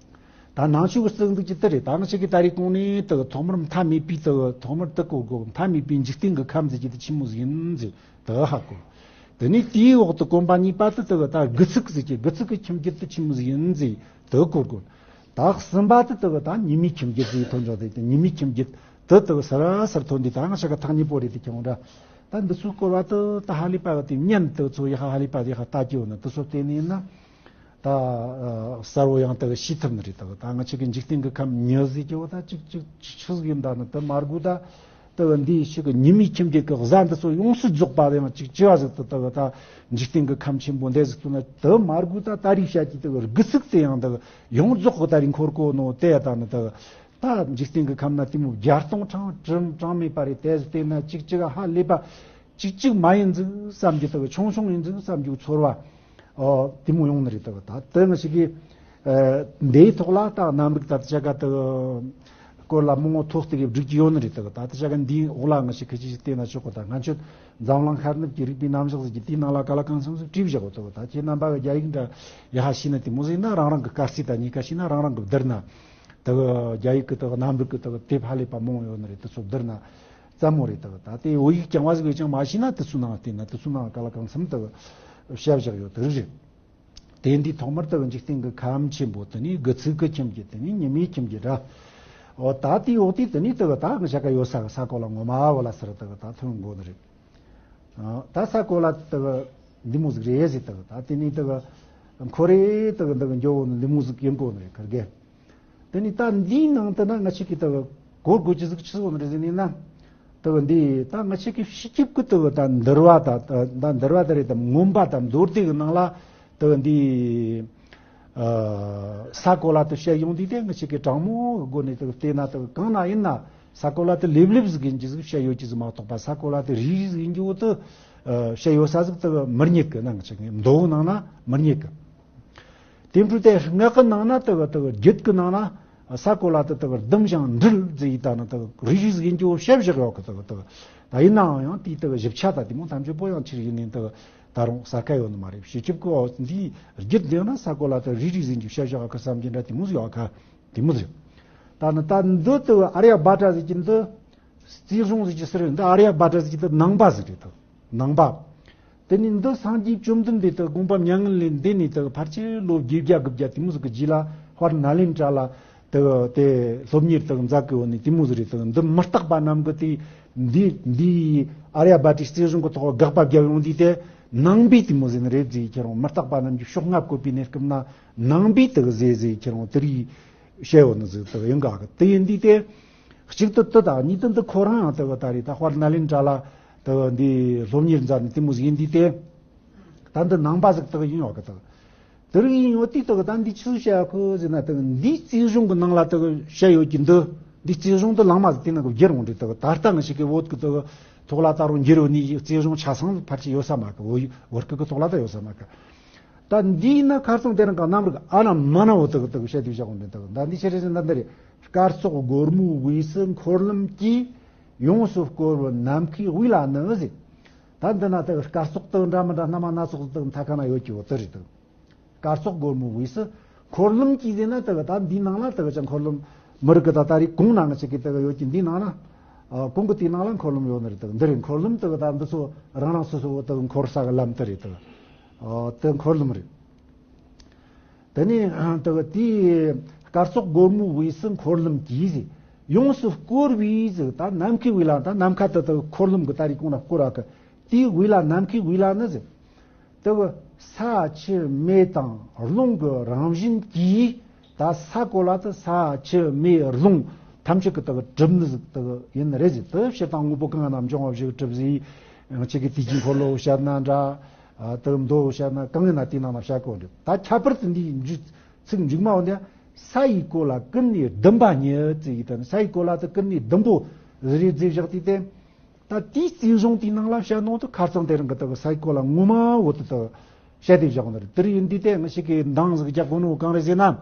ད་ནང་ཆོས་ཀྱི་རྩིས་འདུག་ཅི་ལྟར་རེད། ད་ང་ཅག་གི་ད་རེས་གོང་ནས་དེ་ཐོག་མར་མཐའ་མེད་པའི་དེ་ཐོག་མར་དེ་གོ་དགོས། མཐའ་མེད་པའི་འཇིག་རྟེན་གྱི་ཁམས་ཟེར་གྱི་དེ་ཆི་མོ་ཟིག་ཡིན་ཟེར་དེ་ཧ་གོ། དེ་ནས་དེའི་འོག་ཏུ་གོམ་པ་གཉིས་པ་དེ་དེ་ད་དགུ་ཚིགས་ཟེར་གྱི་དགུ་ཚིགས་ཀྱི་ཁྱིམ་རྒྱུད་དེ་ཆི་མོ་ཟིག་ཡིན་ཟེར་དེ་གོ་དགོས། ད་གསུམ་པ་དེ་དེ་ད་ཉི་མའི་ཁྱིམ་རྒྱུད་ཟེར་ཐོན་འཇོག་དེ་དེ་ཉི་མའི་ཁྱིམ་རྒྱུད་དེ་དེ་སུ་ར་སུར་ཐོན་དུས་ད་ང་ཅག་ག་ཐག་ཉེ་པོ་རེད། དེ་ཁྱོད་ར་ད་འདི་ཚོའི་སྐོར་བ་དེ་ད་ཧ་ལས་པ་གི་དེ་བརྙན་དེ་ཚོ་ཡི་ཧ་ཧ་ལས་པ་དེ་ཧ་ལྟ་རྒྱུ་ཡོད་ན་དེ་ཚོ་བལྟས་ནས་ཡིན་ན། ད་གསལ་བོ་ཡང་དག་ཤེས་ཐུབ་ནི་རེད། ད་ད་ང་ཅག་གི་འཇིག་རྟེན་གྱི་ཁམས་མྱི་ཟེར་གྱི་བོ་ད་ཅིག་ཅིག་ཅིག་ཆི་ཟིག་ཡིན་ད་ནི་དེ་མ་དགོས། ད་དེ་འདི་ཞིག་གི་ཉི་མའི་ཁྱིམ་རྒྱུད་ཀྱི་གཟའ་འདི་ཚོ་ཡོངས་སུ་རྫོགས་པ་ཡང་ཅིག་ཅི་བ་ཟིག་ད་ད་ད་འཇིག་རྟེན་གྱི་ཁམས་ཆེན་པོ་འདི་ཟིག་ཏུ་ན་དེ་མ་དགོས། ད་ད་རིག་བྱ་གྱི་དེ་དགུ་ཚིགས་དེ་ཡང་དག་ཡོངས་རྫོགས་གི་ད་རིག་འཁོར་གོ་ནོ་དེ་ད་ནི་དེ་ད་འཇིག་རྟེན་གྱི་ཁམས་ན་དེ་མོ་བརྒྱ་སྟོང་གྲངས་གྲངས་མེད་པ་རེད། དེ་ཟིག་དེ་ན་ཅིག་ཅིག་ཧ་ལས་པ། ཅིག་ཅིག་མ་ཡིན་ཟིག་བསམ་རྒྱུ་དག་ཆུང་ཆུང་ཡིན་ཟིག་བསམ་རྒྱུ་ཚོར་བ་ཨོ་དེ་མོ་ཡོང་ནི་རེད། དག་ད་དེ་ང་ཅག་གི་ཨ་འདིའི་ཐོག་ལ་ད་གནམ་རིག་ད་ཆ་ག་དག་ སྐོར་ལ་མང་བོ་ཐོག་ཏུ་གི་བསྒྲིགས་ཀྱི་ཡོད་ནི་རེད། དག་ད་དེ་བྱ་ག་འདིའི་འོག་ལ་ང་ཞིག་ཁི་ཅི་ཞིག་བལྟས་ན་ཆོག་གོ། ད་ང་ཆོས་འཛམ་གླིང་ཤར་ནུབ་ཀྱི་རིག་པའི་རྣམ་གཞག་ཟེར་གྱི་དེའི་ནང་ལ་ག་ལ་གང་འཚམ་ཞིག་བྲིས་བཞག་གོ། དག་ད་ཁྱེད་རྣམ་པ་གི་རྒྱ་ཡིག་འདྲ་ཡ་ཧ་ཤེས་ན་དེ་མོ་ཟིག་ན་རང་རང་གི་སྐར་རྩིས་དང་གཉིས་ཀ་ཤེས་ན་རང་རང་གི་བསྡུར་ན། དག་རྒྱ་ཡིག་གི་དག་གནམ་རིག་གི་དག་དེབ་ཧ་ལས་པ་མང་ཡོད་ནི་རེད། དེ་ཚོ་བསྡུར་ན་ཙམ་མོ་རེད། དག་ད་དེ་བོད་ཡིག་རྐྱང་བ་ཟིག་གི་ཅང་མ་ཤེས་ན་དེ་ཚོའི་ནང་བལྟས་ན་དེ་ཚོའི་ནང་ག་ལ་གང་འཚམ་དག་བཤད་བཞག་ཡོད་དེ་རིགས་རེད། དེ་འདི་ཐོག་མར་དག་འཇིག་རྟེན་གྱི་ཁམས་ཆེན་པོ་དེ་ནི་དགུ་ཚིགས་ཀྱི་ཁྱིམ་གྱི་དེ་ནི་ཉི་མའི་ཁྱིམ་གྱི་སྒྲ། འོ་ད་དེའི་འོག་དེ་དེ་ནི་དག་ད་ང་ཞ་ག་ཡོད་ས་གི་ས་གོ་ལ་ངོ་མ་བོ་ལ་སར་དག་ད་ཐོན་དགོ་ནི་རེད། ཨ་ད་ས་གོ་ལ་དག་འདི་མོ་ཟིག་རེད་ཟེར། དག་ད་དེ་ནི་དག་འཁོར་རེ་དག་འདི་གི་འགྱོ་བོ་ནི་འདི་མོ་ཟིག་ཡིན་དགོ་ནི་རེད། ཁར་གེ། དེ་ནི་ད་འདིའི་ནང་དུ་ན་ང་ཆོ་གི་དག་གོ་དགོས་ཀྱི་ཟིག་ཆི་ཟིག་ཡོད་ནི་རེད་ཟེར་ནི་ན། དག་འདི་ད་ང་ཆོ་གི་སྤྱི་ཁྱབ་ཀྱི་དག་ད་འདུལ་བ་ད་ད་འདུལ་བ་ད་རེད། ད་མངོན་པ་ད་མདོ་སྡེ་གི་ནང་ལ་དག་འདི་ཨ་ས་གོ་ལ་དུ་བཤད་ཡོང་དུས་དེ་ང་ཆོ་གི་དྲང་མོ་གི་སྒོ་ནས་དག་བལྟས་ན་དག་གང་ན་ཡིན་ན་ས་གོ་ལ་དུ་ལེབ་ལེབ་ཟིག་ཡིན་གྱི་ཟིག་བཤད་ཡོད་ཀྱི་ཟིག་མ་གཏོགས་པ་ས་གོ་ལ་དུ་རིལ་རིལ་ཟིག་ཡིན་གྱི་བོ་དུ་ཨ་བཤད་ཡོད་ས་ཟིག་དག་མི་རྙེད་གི། ན་ང་ཆོ་གི་མདོ་ནང་ན་མི་རྙེད་གི། དེ་འཕྲོས་དེ་སྔགས་ཀྱི་ནང་ན་དག་དག་རྒྱུད་ཀྱི་ནང་ན་ས་གོ་ལ་དུ་དག་ལྡུམ་ཞིང་འདྲིལ་ཟེར་ཡི་ད་ནི་དག་རིལ་རིལ་ཟིག་ཡིན་གྱི་བོ་བཤད་བཞག་ཡོད་གི། དག་དག་ད་ཡིན་ནའང་ཡང་དེའི་དག་ཞིབ་ཆ་ད་དེ་མོ་ཐམས་ཅད་པོ་ཡང་ཆི་ཡིན་ནི་དག་ད་རུང་གསལ་ཁ་ཡོད་ནི་མ་རེད། སྤྱི་ཁྱབ་ཀྱི་འོ་འདིའི་རྒྱུད་འདི་ན་ས་གོ་ལ་དུ་རིལ་རིལ་ཟིག་ཡིན་གྱི་བཤད་བཞག་གི་བསམ་གྱི་འདྲ་དེ་མོ་ཟིག་ཡོད་ག། དེ་མོ་ཟིག་ད་ནི་ད་འདི་དག་ཨཱརྱ་བྷ་ཏྲ་ཟེར་གྱི་འདི་རྩིས་གཞུང་ཟེར་གྱི་ཟེར་འདི་ཨཱརྱ་བྷ་ཏྲ་ཟེར་གྱི་འདི་ནང་པ་ཟིག་རེད། དག་ནང་པ། དེ་ནས་འདི་སངས་རྒྱས་བཅོམ་ལྡན་འདས་དག་དགོངས་པ་མྱ་ངན་ལས་འདས་ནས་དག་ཕལ་ཆེར་ལོ་བརྒྱད་བརྒྱ་དགུ་བརྒྱ་དེ་མོ་ཟིག་གི་རྗེས་ལ་དཔལ་ནཱ་ལེནྡྲ་ལ་དག་དེ་སློབ་གཉེར་དག་མཛད་གི་ཡོད་ནི་དེ་མོ་ཟིག་རེད། དག་འདི་མི་རྟག་པ་རྣམས་ཀྱི་དེ་འདི་འདི་ཨཱརྱ་བྷ་ཏྲའི་རྩིས་གཞུང་གི་ཐོག་དགག་པ་བརྒྱབ་ཡོང་དུས་དེ་ནང་པའི་དེ་མོ་ཟིག་ནི་རེད་ཟེར། ཁྱེད་རང་མི་རྟག་པ་རྣམས་ཀྱི་ཕྱོགས་སྔ་བཀོད་པའི་གནས་སྐབས་ན་ནང་པའི་དག་ཟེར་ཟེར། ཁྱེད་རང་དེ་རིགས་བཤད་ཡོད་ནི་ཟིག་དག་ཡིན་ག་གི། དེ་ཡིན་དུས་དེ། གཅིག་ཏུ་དེ་དང་གཉིས་ཏུ་འདི་ཁོ་རང་ཡང་དེ་གི་ད་རེས་ད་དཔལ་ནཱ་ལེནྡྲ་ལ་དེ་གི་འདི་སློབ་གཉེར་མཛད་ནི་དེ་མོ་ཟིག་ཡིན་དུས་དེ། ད་འདི་ནང་པ་ཟིག་དེ་གི་ཡིན་ཡོད་གི། དེ་དེ་རིགས་ཡིན་ཡོད་དུས་དེ་གི་ད་འདི་ཆི་ཟིག་བཤད་ཡོད་གི་ཟེར་ན། དེ་གི་འདིའི་རྩིས་གཞུང་གི་ནང་ལ་དེ་གི་བཤད་ཡོད་ཀྱི་འདི་འདིའི་རྩིས་གཞུང་དེ་ལང་མ་ཟིག་དེ་ནང་གི་བསྒྱུར་འོང་དུས་དེ་གི་ད་ལྟ་ང་ཞིག་གི་བོད་གི་དེ་གི་ཐོག་ལ་ད་རུང་འགྱུར་ཡོད་ནི་རྩིས་གཞུང་ཆ་ཚང་ཕལ་ཆེར་ཡོད་ས་མ་གི། བོད་བོད་སྐད་གི་ཐོག་ལ་ད་ཡོད་ས་མ་གི། ད་འདིའི་ན་ཁར་སང་དེ་རིང་གི་གནམ་རིག་ཨ་ན་མ་ན་བོ་དག་དག་བཤད་དུས་བཞག་འོང་དེ་དག་ད་འདི་ཕྱི་རེ་ཟིན་ད་འདི་རེད། སྐར་ཚོགས་སྒོར་མོའི་དབུས་སུ་འཁོར་ལམ་གྱིས། ཡོངས་སུ་བསྐོར་བའི་ནམ་མཁའི་དབུས་ལ་ནི་ཟེར། ད་འདི་ན་དག་སྐར་ཚོགས་དག་འདྲ་མི་འདྲ་སྣ་མ་སྣ་ཚོགས་དག་མཐའ་ཁ་ན་ཡོད་ཀྱི་བོ་དེ་རེད་དག་སྐར་ཚོགས་སྒོར་མོའི་དབུས་སུ་འཁོར་ལམ་གྱིས་ཟེར་ན་དག་ད་འདིའི་ནང་ལ་དག་ཅང་འཁོར་ལམ་མི་རིགས་གི་ད་ད་རེས་གོང་ན་ང་ཅག་གི་དག་ཡོད་ཀྱི་འདིའི་ནང་ན། ཨ་གོང་གི་དེའི་ནང་ལ་འཁོར་ལམ་ཡོད་ནི་རེད་དག་འདི་རེད། འཁོར་ལམ་དག་ད་འདི་ཚོ་རང་རང་སོ་སོ་དག་འཁོར་ས་གི་ལམ་དེ་རེད་དག་ཨ་དེ་འཁོར་ལམ་རེད། དེ་ནས་དག་དེའི་སྐར་ཚོགས་སྒོར་མོའི་དབུས་སུ་འཁོར་ལམ་གྱིས་ཟེར། ཡོངས་སུ་བསྐོར་བའི་ཟེར། ད་ནམ་མཁའི་དབུས་ལ་ད་ནམ་མཁའ་དེ་དག་འཁོར་ལམ་གི་ད་རེས་གོང་ན་བསྐོར་བ་གི། དེའི་དབུས་ལ་ནམ་མཁའི་དབུས་ལ་ནི་ཟེར། དེ་གི་ས་ཆུ་མེ་དང་རླུང་གི་རང་བཞིན་གྱིས། ད་ས་གོ་ལ་དེ་ས་ཆུ་མེ་རླུང་ཐམས་ཅད་ཀྱི་དེ་གི་གྲུབ་ནི་ཟིག་དེ་གི་ཡིན་ནི་རེད་ཟེར། དེ་སྤྱིར་བཏང་དངོས་པོ་གང་རྣམས་འབྱུང་བ་བཞི་གི་གྲུབ་ཟེར། ང་ཅག་གི་དུས་ཀྱི་འཁོར་ལོ་བཤད་ན་འདྲ། ཨ་དེ་གི་མདོ་བཤད་ན་གང་ཡིན་ན་དེའི་ནང་ན་བཤད་གོ་འདྲ། ད་ཁྱད་པར་དུ་འདིའི་མཇུག་ཚིག་མཇུག་མ་འོ་འདི་ས་ཡི་གོ་ལ་ཀུན་ནས་ཟླུམ་པ་ཉིད་ཟེར་ཡི་ད་ནི་ས་ཡི་གོ་ལ་དེ་ཀུན་ནས་ཟླུམ་པོ་རེ་རེ་བརྩིས་བཞག་དུས་དེ། ད་དེའི་རྩིས་གཞུང་དེའི་ནང་ལ་བཤད་ནོ་དེ་ཁ་རྩང་དེ་རིང་གི་དག་ས་ཡི་གོ་ལ་ངོ་མ་བོ་དེ་དག་བཤད་དེ་བཞག་ནི་རེད། དེ་རིང་འདི་དེ་ང་ཞིག་གི་འདང་ཟིག་རྒྱག་གོ་ནོ་གང་རེད་ཟེར་ན།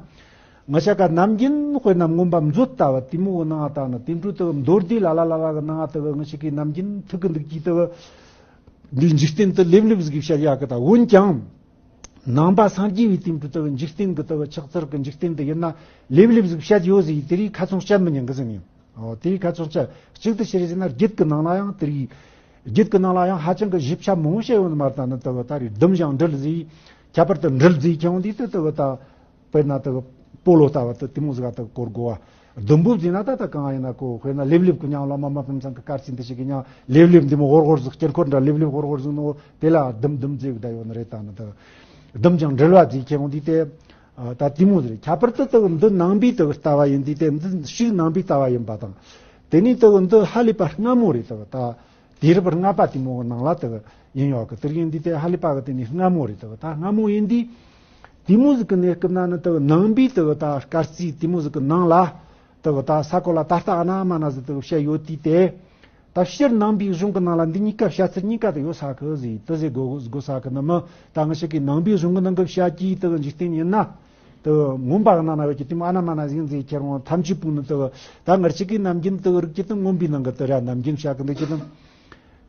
ང་ཞག་ག་ནམ་རྒྱུན་དཔེར་ན་མངོན་པ་མཛོད་ལྟ་བུ་དེ་མོ་གི་ནང་ད་ནི་དེ་འཕྲོ་དག་མདོ་སྡེ་ལ་ལ་ལ་ལ་གི་ནང་དག་ང་ཞིག་གི་ནམ་རྒྱུན་ཐུག་གི་འདུག་གི་དག་འདི་འཇིག་རྟེན་དུ་ལེབ་ལེབ་ཟིག་བཤད་ཡག་གི། ད་འོན་ཀྱང་ནང་པ་སངས་རྒྱས་པའི་དེ་འཕྲོ་དག་འཇིག་རྟེན་གི་དག་ཕྱག་འཚལ་གི་འཇིག་རྟེན་དུ་ཡིན་ན་ལེབ་ལེབ་ཟིག་བཤད་ཡོད་ཟིག་དེ་རིགས་ཁ་ཚོན་བཤད་མི་ཉན་གི་ཟེར་ནས། ཨོ་དེའི་ཁ་ཚོན་བཅད་གཅིག་ཏུ་ཕྱིར་ཟེར་ན་རྒྱུད་ཀྱི་ནང་ལ་ཡང་དེ་རིགས། རྒྱུད་ཀྱི་ནང་ལ་ཡང་ཧ་ཅང་གི་ཞིབ་ཆ་མང་བོ་བཤད་ཡོད་ནི་མ་རེད། ད་ནི་དེ་གི་ད་རེས་ཟླུམ་ཞིང་འདྲིལ་ཟེར། ཁྱད་པར་དུ་འདྲིལ་ཟེར་ཁྱེར་འོང་དུས་དེ་དེ་གི་ད་དཔེར་ན་དེ་གི་སྤོ་ལོ་ལྟ་བུ་དེ་དེ་མོ་ཟིག་ག་དེ་གི་བསྐོར་དགོས་པ། ཟླུམ་པོ་ཟེར་ན་ད་ད་གང་ཡིན་ན་གོ། དཔེར་ན་ལེབ་ལེབ་ཀྱི་མྱིང་བླ་མ་མ་ཕམ་ཚང་གི་སྐར་རྩིས་འདི་ཞིག་གི་མྱིང་ལེབ་ལེབ་འདི་མོ་ཧོར་ཧོར་ཟིག་དཀྱིལ་འཁོར་འདྲ་ལེབ་ལེབ་ཧོར་ཧོར་ཟིག་ནོ་དེ་ལ་ཟླུམ་ཟླུམ་ཟེར་གི་ད་ཡོད་ནི་རེད། ད་ནི་དེ་གི་ཟླུམ་ཞིང་འདྲིལ་བ་ཟེར་ཁྱེར་འོང་དུས་དེ། ཨ་ད་དེ་མོ་ཟེར། ཁྱད་པར་དུ་དེ་གི་འདི་ནང་པའི་དེ་གི་ལྟ་བ་ཡིན་དུས་དེ་འདི་ཞིག་ནང་པའི་ལྟ་བ་ཡིན་པ་དང་། དེ་ནས་དེ་གི་འདི་ཧ་ལས་པ་སྔ་མོ་རེད། དེ་གི་ད་དུས་རབས་ལྔ་པ་དེ་མོ་གི་ནང་ལ་དེ་གི་ཡིན་ཡོད་གི། དེ་ཡིན་དུས་དེ་ཧ་ལས་པ་གི་དེ་ནས་སྔ་མོ་རེད། དེ་གི་ད་སྔ་མོ་ཡིན་དུས་དེ་མོ་ཟིག་གི་གནས་སྐབས་ན་ནི་དེ་གི་ནང་པའི་དེ་གི་ད་སྐར་རྩིས་དེ་མོ་ཟིག་གི་ནང་ལ་དེ་གི་ད་ས་གོ་ལ་ད་ལྟ་ཨ་ན་མ་ན་ཟིག་དེ་གི་བཤད་ཡོད་དུས་དེ། ད་སྤྱིར་ནང་པའི་གཞུང་གི་ནང་ལ་འདི་གཉིས་ཀ་བཤད་ཚུལ་གཉིས་ཀ་དེ་ཡོད་ས་གི་ཟེར། དེ་ཟེར་དགོས་དགོས་ས་གི་ནི་མི། ད་ང་ཞིག་གི་ནང་པའི་གཞུང་གི་ནང་གི་བཤད་ཀྱི་དེ་གི་འཇིག་རྟེན་ཡིན་ན། དུ་མངོན་པ་གི་ནང་ན་ཡོད་ཀྱི་དེ་མོ་ཨ་ན་མ་ན་ཟིག་ཡིན་ཟིག་ཁྱེར་འོང་ཐམས་ཅད་པོ་ནི་དུ་ད་ང་ཅག་གི་ནམ་རྒྱུན་དུ་རིག་གི་དུ་མངོན་པའི་ནང་གི་དུ་ར་ནམ་རྒྱུན་བྱ་གི་འདུག་གི་དུ།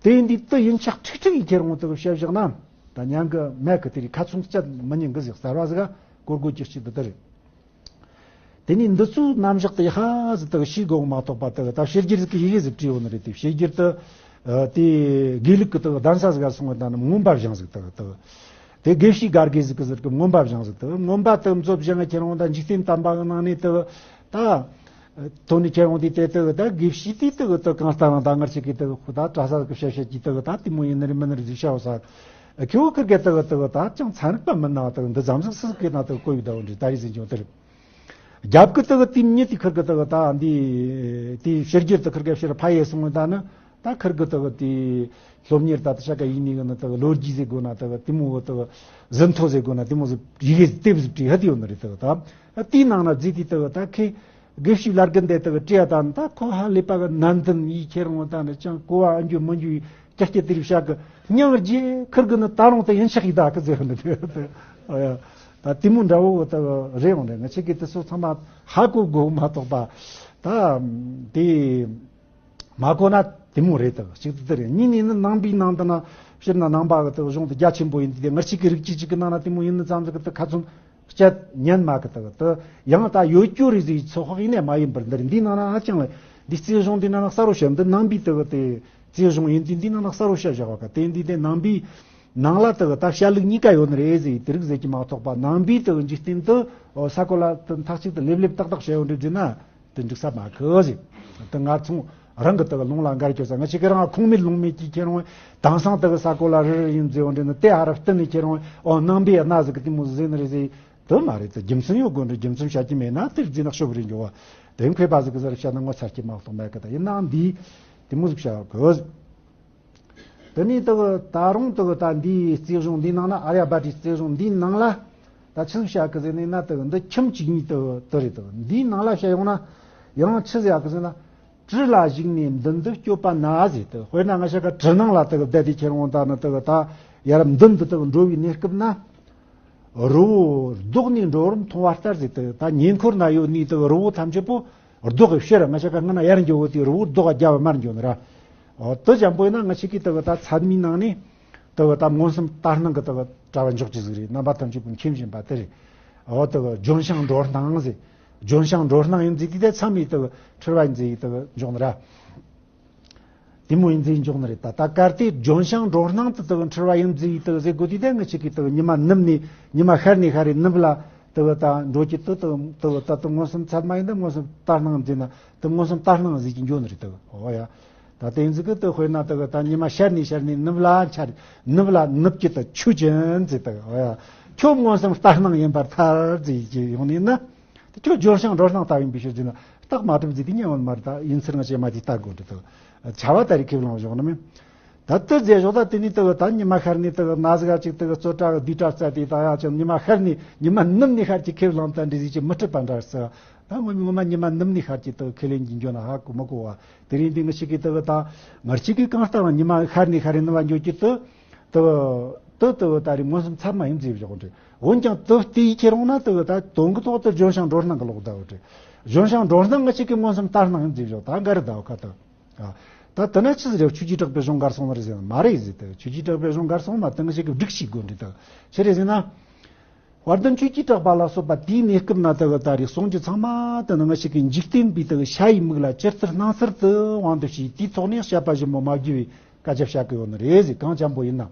དེ་ཡིན་དུས་དུ་ཡིན་ཆགས་ཁྲིག་ཁྲིག་ཡིན་ཁྱེར་འོང་དུ་བཤད་བཞག་ན་ད་ཉན་གི་མེད་གི། དེ་རིགས་ཁ་ཚོན་བཅད་མི་ཉན་གི་ཟིག་གསར་བ་ཟིག་ག་གོར་གོ་ཅིག་ཅིག་དུ་དུ་རེད། དེ་ནས་འདི་ཚོའི་རྣམ་གཞག་དེ་ཧ་ཟིག་དག་ཤེས་དགོས་མ་གཏོགས་པ་དག་ད་བཤད་རྒྱུད་ཟིག་གི་ཡི་གེ་ཟིག་བྲིས་ཡོད་ནི་རེད། དེ་བཤད་རྒྱུད་དུ་ཨ་དེ་དགེ་ལུགས་ཀྱི་དག་གདན་ས་ཟིག་ག་སོང་བ་ད་ནི་མངོན་པ་བཞེངས་ཟིག་དག་དག་དེ་དགེ་བཤེས་སྒར་དགེ་ཟིག་གི་ཟིག་གི་མངོན་པ་བཞེངས་ཟིག་དག་མངོན་པ་དུ་མཛོད་བཞེངས་ཁྱེར་འོང་ད་འཇིག་རྟེན་དམ་པ་གི་ནང་ནས་དག་ད་ཐོན་ནས་ཁྱེར་འོང་དེ་དེ་དག་ད་དགེ་བཤེས་དེ་དག་ད་གང་ལྟར་ན་ད་ངར་ཆེ་གི་དག་ཁོ་ད་གྲྭ་ས་ཟིག་གི་བཤད་བཤད་ཀྱི་དག་ད་དེ་མོ་ཡིན་ནི་རེད་མིན་ནི་རེད་ཟིག་བཤད་བ་ས་ཁྱེའུ་ཁིར་གེ་དག་དག་ད་ཅང་ཚན་རིག་པ་མིན་ན་དག་འདི་ཙམ་ཟིག་སི་གི་ན་དག་གོ་ཡི་ད་འོན་ཏེ་ད་རེས་ཟིན་ཀྱང་དེ་རེད། རྒྱབ་ཀྱི་དག་དེ་མྱི་དེ་ཁིར་གི་དག་ད་འདི་དེ་ཕྱི་རྒྱལ་དུ་ཁིར་གི་ཕྱིར་ཕ་ཡེ་སོང་ད་ནི་ད་ཁིར་གི་དག་དེ་སློབ་གཉེར་ད་དུ་ཤ་ཀ་ཡིན་ནི་གི་ནི་དག་ལོ་རྒྱུས་ཟེར་དགོས་ན་དག་དེ་མོ་གི་དག་ཟིན་ཐོ་ཟེར་དགོས་ན་དེ་མོ་ཟིག་ཡི་གེ་དེབ་ཟིག་བྲིས་ཧ་དེ་ཡོད་ནི་རེད། དག་ད་དེའི་ནང་ན་རྫས་དེ་དག་ད་ཁི་དགེ་བཤེས་ལར་གི་འདས་དག་བྲིས་ཡ་ད་ནི་ད་ཁོ་ཧ་ལས་པ་གི་ནན་ཏན་ཡིས་ཁྱེར་འོང་ད་ནི་ཅང་གོ་བ་ཨ་འགྱོ་མི་འགྱོ་ཡི་ཀྱ་ཀྱ་དེ་རིགས་ཤ་གི་སྙིང་རྗེ་ཁིར་གི་ནི་ད་རུང་དེ་ཡིན་ཤག་ཡི་ད་གི་ཟེར་ནི་དེ་ཨ་ཡ། ད་དེ་མོ་འདྲ་བོ་དག་རེད་འོང་རེད། ང་ཆེ་གི་དེ་ཚོ་ཚང་མ་ཧ་གོ་དགོས་མ་གཏོགས་པ་ད་དེ་མ་གོ་ན་དེ་མོ་རེད། དག་གཅིག་ཏུ་དེ་རེད། གཉིས་ནས་ནི་ནང་པའི་ནང་དུ་ན་སྤྱིར་ན་ནང་པ་གི་དག་གཞུང་དེ་རྒྱ་ཆེན་པོ་ཡིན་དུས་དེ་ང་ཆེ་གི་རིགས་གཅིག་གཅིག་གི་ནང་ན་དེ་མོ་ཡིན་ནི་ཙམ་ཟིག་གི་དེ་ཁ་ཚོན་བཅད་ཉན་མ་གི་དག་དེ་ཡང་ད་ཡོད་རྒྱུ་རེད་ཟིག་ཚོད་དཔག་ཡིན་ནས་མ་ཡིན་པར་འདིར་འདིའི་ནང་ན་ཧ་ཅང་ལ་འདི་རྩིས་གཞུང་འདི་ནང་ན་གསལ་བོ་བཤད། འདི་ནང་པའི་དག་དེ་རྩིས་གཞུང་ཡིན་དུས་འདི་ནང་ན་གསལ་བོ་བཤད་བཞག་པ་ག་དེ་འདི་དེ་ནང་པའི་ནང་ལ་དག་ད་བཤད་ལུགས་གཉིས་ཀ་ཡོད་ནི་རེད་ཟེར་དེ་རིགས་ཟེར་གྱི་མ་གཏོགས་པ་ནང་པའི་དག་འཇིག་རྟེན་དུ་ས་གོ་ལ་དུ་མཐའ་གཅིག་ཏུ་ལེབ་ལེབ་ཏག་ཏག་བཤད་ཡོད་འདྲ་ཟེར་ན་དེ་འགྲིག་ས་མ་གི་ཟེར། དེ་ང་ཚོ་རང་གི་དག་ལུང་ལ་འགལ་གྱི་ས་ང་ཆེ་གི་རང་ཁུངས་མེད་ལུང་མེད་ཀྱི་ཁྱེར་འོང་དེང་སང་དག་ས་གོ་ལ་རི་རི་ཡིན་ཟེར་ཡོད་འདྲ་ནི་དེ་ཧ་ར་བསྟན་ནས་ཁྱེར་འོང་ཨོ་ནང་པའི་གནའ་ཟིག་གི་དེ་མོ་ཟིག་ཟེར་ནི་རེད་ཟེར། དེ་མ་རེད། དེ་རྒྱུ་མཚན་ཡོད་དགོས་འདྲ་རྒྱུ་མཚན་བཤད་ཀྱི་མེད་ན་དེར་རྫིས་ནག་ཤོབ་རེ་འགྱོ་བ་དེ་མཁས་པ་ཟིག་གི་ཟེར་བཤད་ན་ངོ་ཚ་གི་མ་གཏོགས་མེད་གི། ད་ཡིན་ནའང་འདི་དེ་མོ་ཟིག་བཤད་དགོས། དེ་ནས་དག་ད་རུང་དག་ད་འདིའི་རྩིས་གཞུང་འདིའི་ནང་ན་ཨརྱ་བྷ་ཏའི་རྩིས་གཞུང་འདིའི་ནང་ལ་ད་ཆི་ཟིག་བཤད་གི་ཟེར་ནས་ན་དག་འདི་ཁྱིམ་གཅིག་གཉིས་དག་དེ་རེད། དག་འདིའི་ནང་ལ་བཤད་ཡོང་ན་ཡང་ཆི་ཟིག་ཡག་གི་ཟེར་ན། གྲུ་ལ་བཞུགས་ནས་མདུན་དུ་བསྐྱོད་པ་ན་ཟེར། དག་དཔེར་ན་ང་ཤ་ཀ་གྲུ་ནང་ལ་དག་བསྡད་དེ་ཁྱེར་འོང་ད་ནི་དག་ད་ཡར་མདུན་དུ་དག་འགྲོ་བའི་གནས་སྐབས་ན། རི་བོ་ལྡོག་ནས་འགྲོ་བར་མཐོང་བ་ལྟར་ཟེར། དེ་ད་ཉེ་འཁོར་ན་ཡོད་ནི་དེ་རི་བོ་ཐམས་ཅད་པོ་ལྡོག་གི་ཕྱིར་ང་ཆ་ཀ་སྔ་ན་ཡར་འགྱོ་བོ་དེ་རི་བོ་ལྡོག་ག་རྒྱབ་མར་འགྱོ་ནི་ར། འོ་དེ་ཅན་པོ་ཡིན་ན་ང་ཆ་གི་དེ་གི་ད་ཚད་མའི་ནང་ནས་དེ་གི་ད་མངོན་སུམ་ལྟར་སྣང་གི་དེ་གི་གྲྭ་བ་འཇོག་ཅི་ཟིག་རེད། རྣམ་པ་ཐམས་ཅད་པོ་མཁྱེན་བཞིན་པ་དེ་རེད། འོ་དེ་གི་ལྗོན་ཤིང་འགྲོ་སྣང་ཟེར། ལྗོན་ཤིང་འགྲོ་སྣང་ཡིན་ཟིག་དེ་དེ་ཚད་མའི་དེ་གི་འཁྲུལ་བ་ཡིན་ཟིག་དེ་གི་འཇོག་ནི་ར། དེ་མོ་ཡིན་ཟིག་འཇོག་ནི་རེད། ད་ད་གལ་ཏེ་ལྗོན་ཤིང་འགྲོ་སྣང་དུ་དག་འཁྲུལ་བ་ཡིན་ཟིག་དག་ཟེར་དགོས་དུས་ད་ངི་ཆ་གི་དག་ཉི་མ་ནུབ་ནས་ཉི་མ་ཤར་ནས་ཤར་རེ་ནུབ་ལ་དག་ད་འགྲོ་གི་དུ་དག་དག་ད་དུ་མངོན་སུམ་ཚད་མ་ཡིན་ད་མངོན་སུམ་ལྟར་སྣང་ཟེར་ན་དུ་མངོན་སུམ་ལྟར་སྣང་ཟེར་གྱི་འགྱོ་ནི་རེད། དག་འོ་ཡ། ད་དེ་ཡིན་ཟིག་གི་དུ་དཔེར་ན་དག་ད་ཉི་མ་ཤར་ནས་ཤར་ནས་ནུབ་ལ་འཆར་ནུབ་ལ་ནུབ་ཀྱི་དུ་ཆོས་ཅན་ཟེར། དག་འོ་ཡ། ཁྱོད་མངོན་སུམ་ལྟར་སྣང་ཡིན་པར་ཐལ་ཟེར་གྱི་ཡོང་ནས་ན། དེ་ཁྱོད་ལྗོན་ཤིང་འགྲོ་སྣང་ལྟ་བུ་ཡིན་པའི་ཕྱིར་ཟེར་ན་རྟགས་མ་གྲུབ་ཟིག་དེ་ཉན་ཡོད་མ་རེད། ད་ཡིན་ཚུལ་ང་བཅས་མ་དེ་ལྟ་དགོས་འདྲི་དག་བྱ་བ་ལྟ་རེ་ཁས་བླངས་བཞག་ན་མིན། ད་ལྟ་རྫས་བཞག་ད་དེ་ནས་དག་ད་ཉི་མ་ཤར་ནས་དག་ན་ཟིག་ག་ཅིག་དག་རྩོད་གྲྭ་གི་བསྡུས་གྲྭ་རྩ་དེ་ད་ཡ་ཅིག་ཉི་མ་ཤར་ནས་ཉི་མ་ནུབ་ནས་ཤར་གྱི་ཁས་བླངས་ད་འདྲི་ཟིག་ཅིག་མི་འཁྲིད་པ་འདྲ་ཟེར། ད་ངོ་མ་ངོ་མ་ཉི་མ་ནུབ་ནས་ཤར་གྱི་དག་ཁས་ལེན་གྱི་འགྱོ་ན་ཧ་གོ་མི་གོ་བ་དེ་རིང་འདི་ང་ཞིག་གི་དག་ད་ང་ཞིག་གི་གང་ལྟར་ཉི་མ་ཤར་ནས་ཤར་རེ་ནུབ་བ་འགྱོ་གི་དུ། དུ་དུ་དུ་ད་རེས་མངོན་སུམ་ཚད་མ་ཡིན་ཟེར་བཞག་འདྲི། འོན་ཀྱང་དུ་དེའི་ཁྱེར་འོང་ན་དུ་ད་དོན་གི་ཐོག་ཏུ་ལྗོན་ཤིང་འགྲོ་སྣང་གི་ལོག་ཟླ་བ་འདྲི། ལྗོན་ཤིང་འགྲོ་སྣང་ང་ཞིག་གི་མངོན་སུམ་ལྟར་སྣང་ཡིན་ཟེར་བཞག་ད་འགའ་རེ་ཟླ་བ་ཁ་དུ། ད་དུ་ན་ཆི་ཟེར་ཆོས་ཀྱི་གྲགས་པའི་གཞུང་གར་སོང་ནི་རེད་ཟེར་ན་མ་རེད་ཟེར། དུ་ཆོས་ཀྱི་གྲགས་པའི་གཞུང་གར་སོང་མ་དུ་ང་ཞིག་གི་སྒྲིག་ཞིག་དགོས་འདྲི་དུ་ཆི་རེད་ཟེར་ན། དཔལ་ལྡན་ཆོས་ཀྱི་གྲགས་པ་ལ་སོགས་པ་དེའི་གནས་སྐབས་ན་དུ་ད་རེས་གསུང་རྒྱུ་ཚང་མ་དུ་ནི་ང་ཞིག་གི་འཇིག་རྟེན་པའི་དུ་ཤ་ཡི་མིག་ལ་ཇི་ལྟར་སྣང་ཚུལ་དུ་དབང་དུ་བྱས་དེའི་ཐོག་ནས་བཤད་པ་ཞིབ་མོ་མ་བགྱི་བའི་སྐད་ཆ་བཤད་གི་ཡོད་ནི་རེད་ཟེར། གང་ཅན་པོ་ཡིན་ན།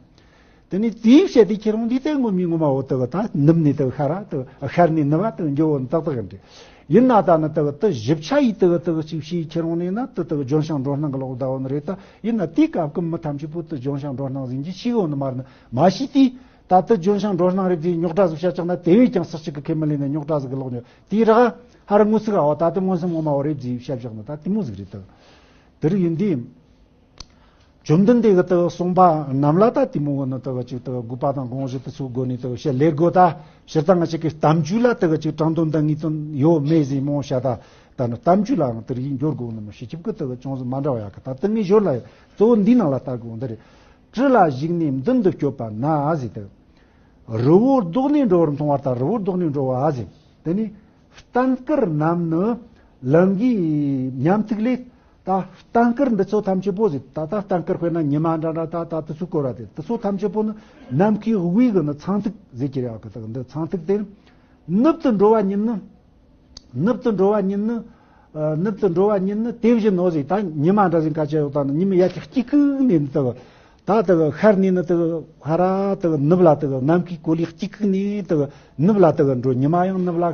དེ་ནས་དེའི་བཤད་དེ་ཁྱེད་རང་འདི་ལྟའི་ངོ་མའི་ངོ་མ་འོ་དག་ད་ནུབ་ནས་དག་ཤར་ར་དག་ཤར་ནས་ནུབ་བ་དག་འགྱོ་བོ་ཏག་ཏག་ཡིན་ཏེ། ཡིན་ན་ད་ནི་དག་དུ་ཞིབ་ཆ་ཡིས་དག་དག་ཅིག་བྱས་ཁྱེད་རང་ནས་ན་དུ་དག་ལྗོན་ཤིང་འགྲོ་སྣང་གི་ལོག་ཟླ་བོ་ནི་རེད་ད། ཡིན་ན་དེའི་སྐབས་ཀྱི་མི་ཐམས་ཅད་པོ་དུ་ལྗོན་ཤིང་འགྲོ་སྣང་ཟིན་གྱི་ཤི་ཡོང་ནི་མ་རེད་ན་མ་ཤི་དེ། ད་དུ་ལྗོན་ཤིང་འགྲོ་སྣང་རེད་ཟེར་རྙོག་དྲ་ཟིག་བཤད་ཀྱང་ན་དེ་བས་ཀྱང་སུ་གཅིག་གི་ཁས་མི་ལེན་ནས་རྙོག་དྲ་ཟིག་གི་ལོག་ཉོ་དེའི་རག་ཧ་ར་ངོ་ཚིག་ཨའོ་ད་དུ་མངོན་སུམ་ངོ་མ་བོ་རེད་ཟེར་བཤད་བཞག་ན་ད་དེ་མོ་ཟིག་རེད་དུ། དེ་རིགས་ཡིན་དུས། བཅོམ་ལྡན་འདས་ཀྱིས་དུ་གསུངས་པ་རྣམས་ལ་ད་དེ་མོ་གི་ནི་དུ་ཅིག་དུ་དགོས་པ་དང་དགོངས་གཞི་དུ་ཚུགས་དགོས་ནི་དུ་བཤད་ལས་དགོས་ད། སྤྱིར་བཏང་ང་ཅིག་གི་གཏམ་རྒྱུད་ལ་དུ་ཅིག་དྲང་དོན་དང་ངེས་དོན་ཡོད་མེད་ཟེར་མོ་བཤད་ད། ད་ནི་གཏམ་རྒྱུད་ལའང་དེ་རིགས་འགྱུར་དགོས་ནི་མི་ཤེས་ཁྱབ་ཀྱི་དུ་ཅུང་ཟད་མ་འདྲ་བ་ཡག་གི་ད་དུ་ངས་ཞོར་ལ་གཙོ་བོ་འདིའི་ནང་ལ་ལྟ་དགོས་འདི་རེད། གྲུ་ལ་བཞུགས་ནས་མདུན་དུ་བསྐྱོད་པ་ན་ཟེར་དུ། རི་བོ་ལྡོག་ནས་འགྲོ་བར་མཐོང་བ་ལྟར་རི་བོ་ལྡོག་ནས་འགྲོ་བ་ཟེར། དེ་ནས་བསྟན་དཀར་རྣམས་ནི་ལང་ཀའི་ཉམ་ཐིག་ལས། ད་བསྟན་དཀར་འདི་ཚོ་ཐམས་ཅད་པོ་ཟེར། ད་ད་བསྟན་དཀར་དཔེར་ན་ཉི་མ་འདྲ་འདྲ། ད་ད་དེ་ཚོ་སྐོར་བ་དེ་དེ་ཚོ་ཐམས་ཅད་པོ་ནི་ནམ་མཁའི་དབུས་ཀྱི་ནི་ཚངས་ཐིག་ཟེར་གྱི་རེད་བ། གི་དེ་འདི་ཚངས་ཐིག་དེ་ནུབ་ཏུ་འགྲོ་བ་ཉིད་ནི། ནུབ་ཏུ་འགྲོ་བ་ཉིད་ནི། ཨ། ནུབ་ཏུ་འགྲོ་བ་ཉིད་ནི་དེ་བཞིན་ནོ་ཟེར། ད་ཉི་མ་འདྲ་ཟིག་ག་ཅི་ཡོད། ད་ནི་ཉི་མའི་ཡ་གི་དཀྱིལ་ཁུག་ནས་ནི་དེ་གི། ད་དེ་གི་ཤར་ནས་ནི་དེ་གི་ཧ་ར་དེ་གི་ནུབ་ལ། དེ་གི་ནམ་མཁའི་གོ་ལའི་དཀྱིལ་ཁུག་ནས་དེ་གི་ནུབ་ལ་དེ་གི་འགྲོ། ཉི་མ་ཡང་ནུབ་ལ།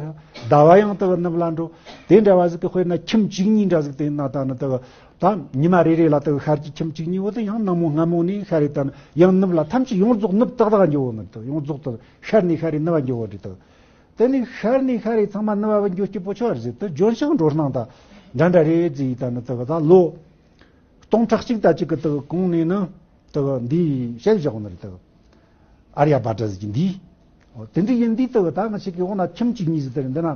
ཟླ་བ་ཡང་དེ་གི་ནུབ་ལ་འགྲོ། དེ་འདྲ་བ་ཟིག་གི་དཔེར་ན་ཁྱིམ་བཅུ་གཉིས་འདྲ་ཟིག་དེ་ན། ད་ནི་དེ་གི་ད་ཉི་མ་རེ་རེ་ལ་དེ་གི་ཤར་གྱི་ཁྱིམ་བཅུ་གཉིས་བོ་དེ་ཡང་ནངས་མོ་སྔ་མོ་ནས་ཤར་རེ། ད་ནི་ཡང་ནུབ་ལ། ཐམས་ཅད་ཡོངས་རྫོགས་ནུབ་ཏག་ཏག་འགྱོ་བོ་ནི། དེ་ཡོངས་རྫོགས་དེ་ཤར་ནས་ཤར་རེ་ནུབ་བ་འགྱོ་བོ་རེད་དེ། དེ་ནས་ཤར་ནས་ཤར་རེ་ཚང་མ་ནུབ་བ་འགྱོ་སྐྱིད་པོ་ཆོག་རེད་ཟེར། དེ་ལྗོན་ཤིང་འགྲོ་སྣང་ད་འདྲ་འདྲ་རེད་ཟེར། ད་ནི་དེ་གི་ད་ལོ་སྟོང་ཕྲག་གཅིག་ད་གཅིག་གི་དེ་གི་གོང་ནས་ནི་དེ་གི་འདི་བཤད་བཞག་ནི་རེད། དེ་གི་ཨརྱ་བྷ་ཏྲ་ཟེར་གྱི་འདི། འོ། དེ་འདྲ་ཡིན་དུས་དེ་གི་ད་ང་ཅག་གི་འོ་ན་ཁྱིམ་བཅུ་གཉིས་ཟེར་དེ་རེད། འདི་ན།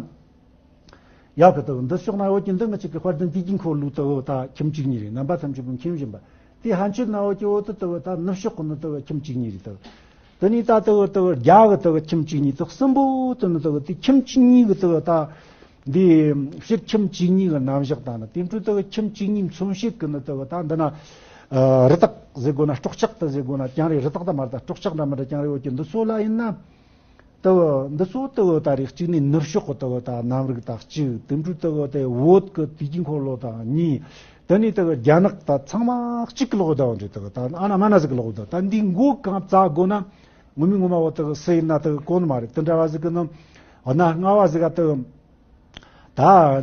ཡག་གི། དེ་གི་འདི་ཕྱོགས་ན་འོ་ཀྱི་འདི་ང་ཅག་གི་དཔལ་ལྡན་དུས་ཀྱི་འཁོར་ལོའི་དེ་གི་ད་ཁྱིམ་བཅུ་གཉིས་རེད། རྣམ་པ་ཐམས་ཅད་པོ་མཁྱེན་བཞིན་པ། དེ་ཕན་ཆད་ན་འོ་ཀྱི་འོ་དེ་དེ་གི་ད་ནུབ་ཕྱོགས་གི་ནི་དེ་གི་ཁྱིམ་བཅུ་གཉིས་རེད། དེ་གི་དེ་ནས་ད་དེ་གི་དེ་གི་རྒྱ་གི་དེ་གི་ཁྱིམ་བཅུ་གཉིས། དེ་གི་གསུམ་པོ་དེ་ནི་དེ་གི་དེ་ཁྱིམ་བཅུ་གཉིས་གི་དེ་གི་ད་འདི་སྤྱིར་ཁྱིམ་བཅུ་གཉིས་གི་རྣམ་གཞག་དང་ནི། དེ་འཕྲོས་དེ་གི་ཁྱིམ་བཅུ་གཉིས་མཚོན་བྱེད་གི་ནི་དེ་གི་ད་འདི་ན། ཨ། རི་དྭགས་ཟེར་དགོས་ན། སྲོག་ཆགས་དེ་ཟེར་དགོས་ན་ཀྱང་རེད། རི་དྭགས་དེ་མ་རེད། ད་སྲོག་ཆགས་འདྲ་མི་འདྲ་ཀྱང་རེད། འོ་ཀྱི་འདི་ཚོ་ལ་ཡིན་ན། དེ་གི་འདི་ཚོ་དེ་གི་ད་རེས་གཅིག་ནས་ནུབ་ཕྱོགས་གི་དེ་གི་ད་གནམ་རིག་ད་གཅིག། དེ་འཕྲོས་དེ་གི་དེ་བོད་གི་དུས་ཀྱི་འཁོར་ལོ་ད་གཉིས། དེ་ནས་དེ་གི་རྒྱ་ནག་ད་ཚང་མ་གཅིག་གི་ལོག་ད་བ་འདྲ། དེ་གི་ད་ཨ་ན་མ་ན་ཟིག་གི་ལོག་ད། ད་འདི་མགོ་གང་བཙལ་དགོས་ན། ངོ་མའི་ངོ་མ་བོ་དེ་གི་སུ་ཡིན་ན་དེ་གི་གོ་ནི་མ་རེད། དེ་འདྲ་བ་ཟིག་གི་ནི་ཨ་ན་ལྔ་བ་ཟིག་ག་དེ་གི། ད་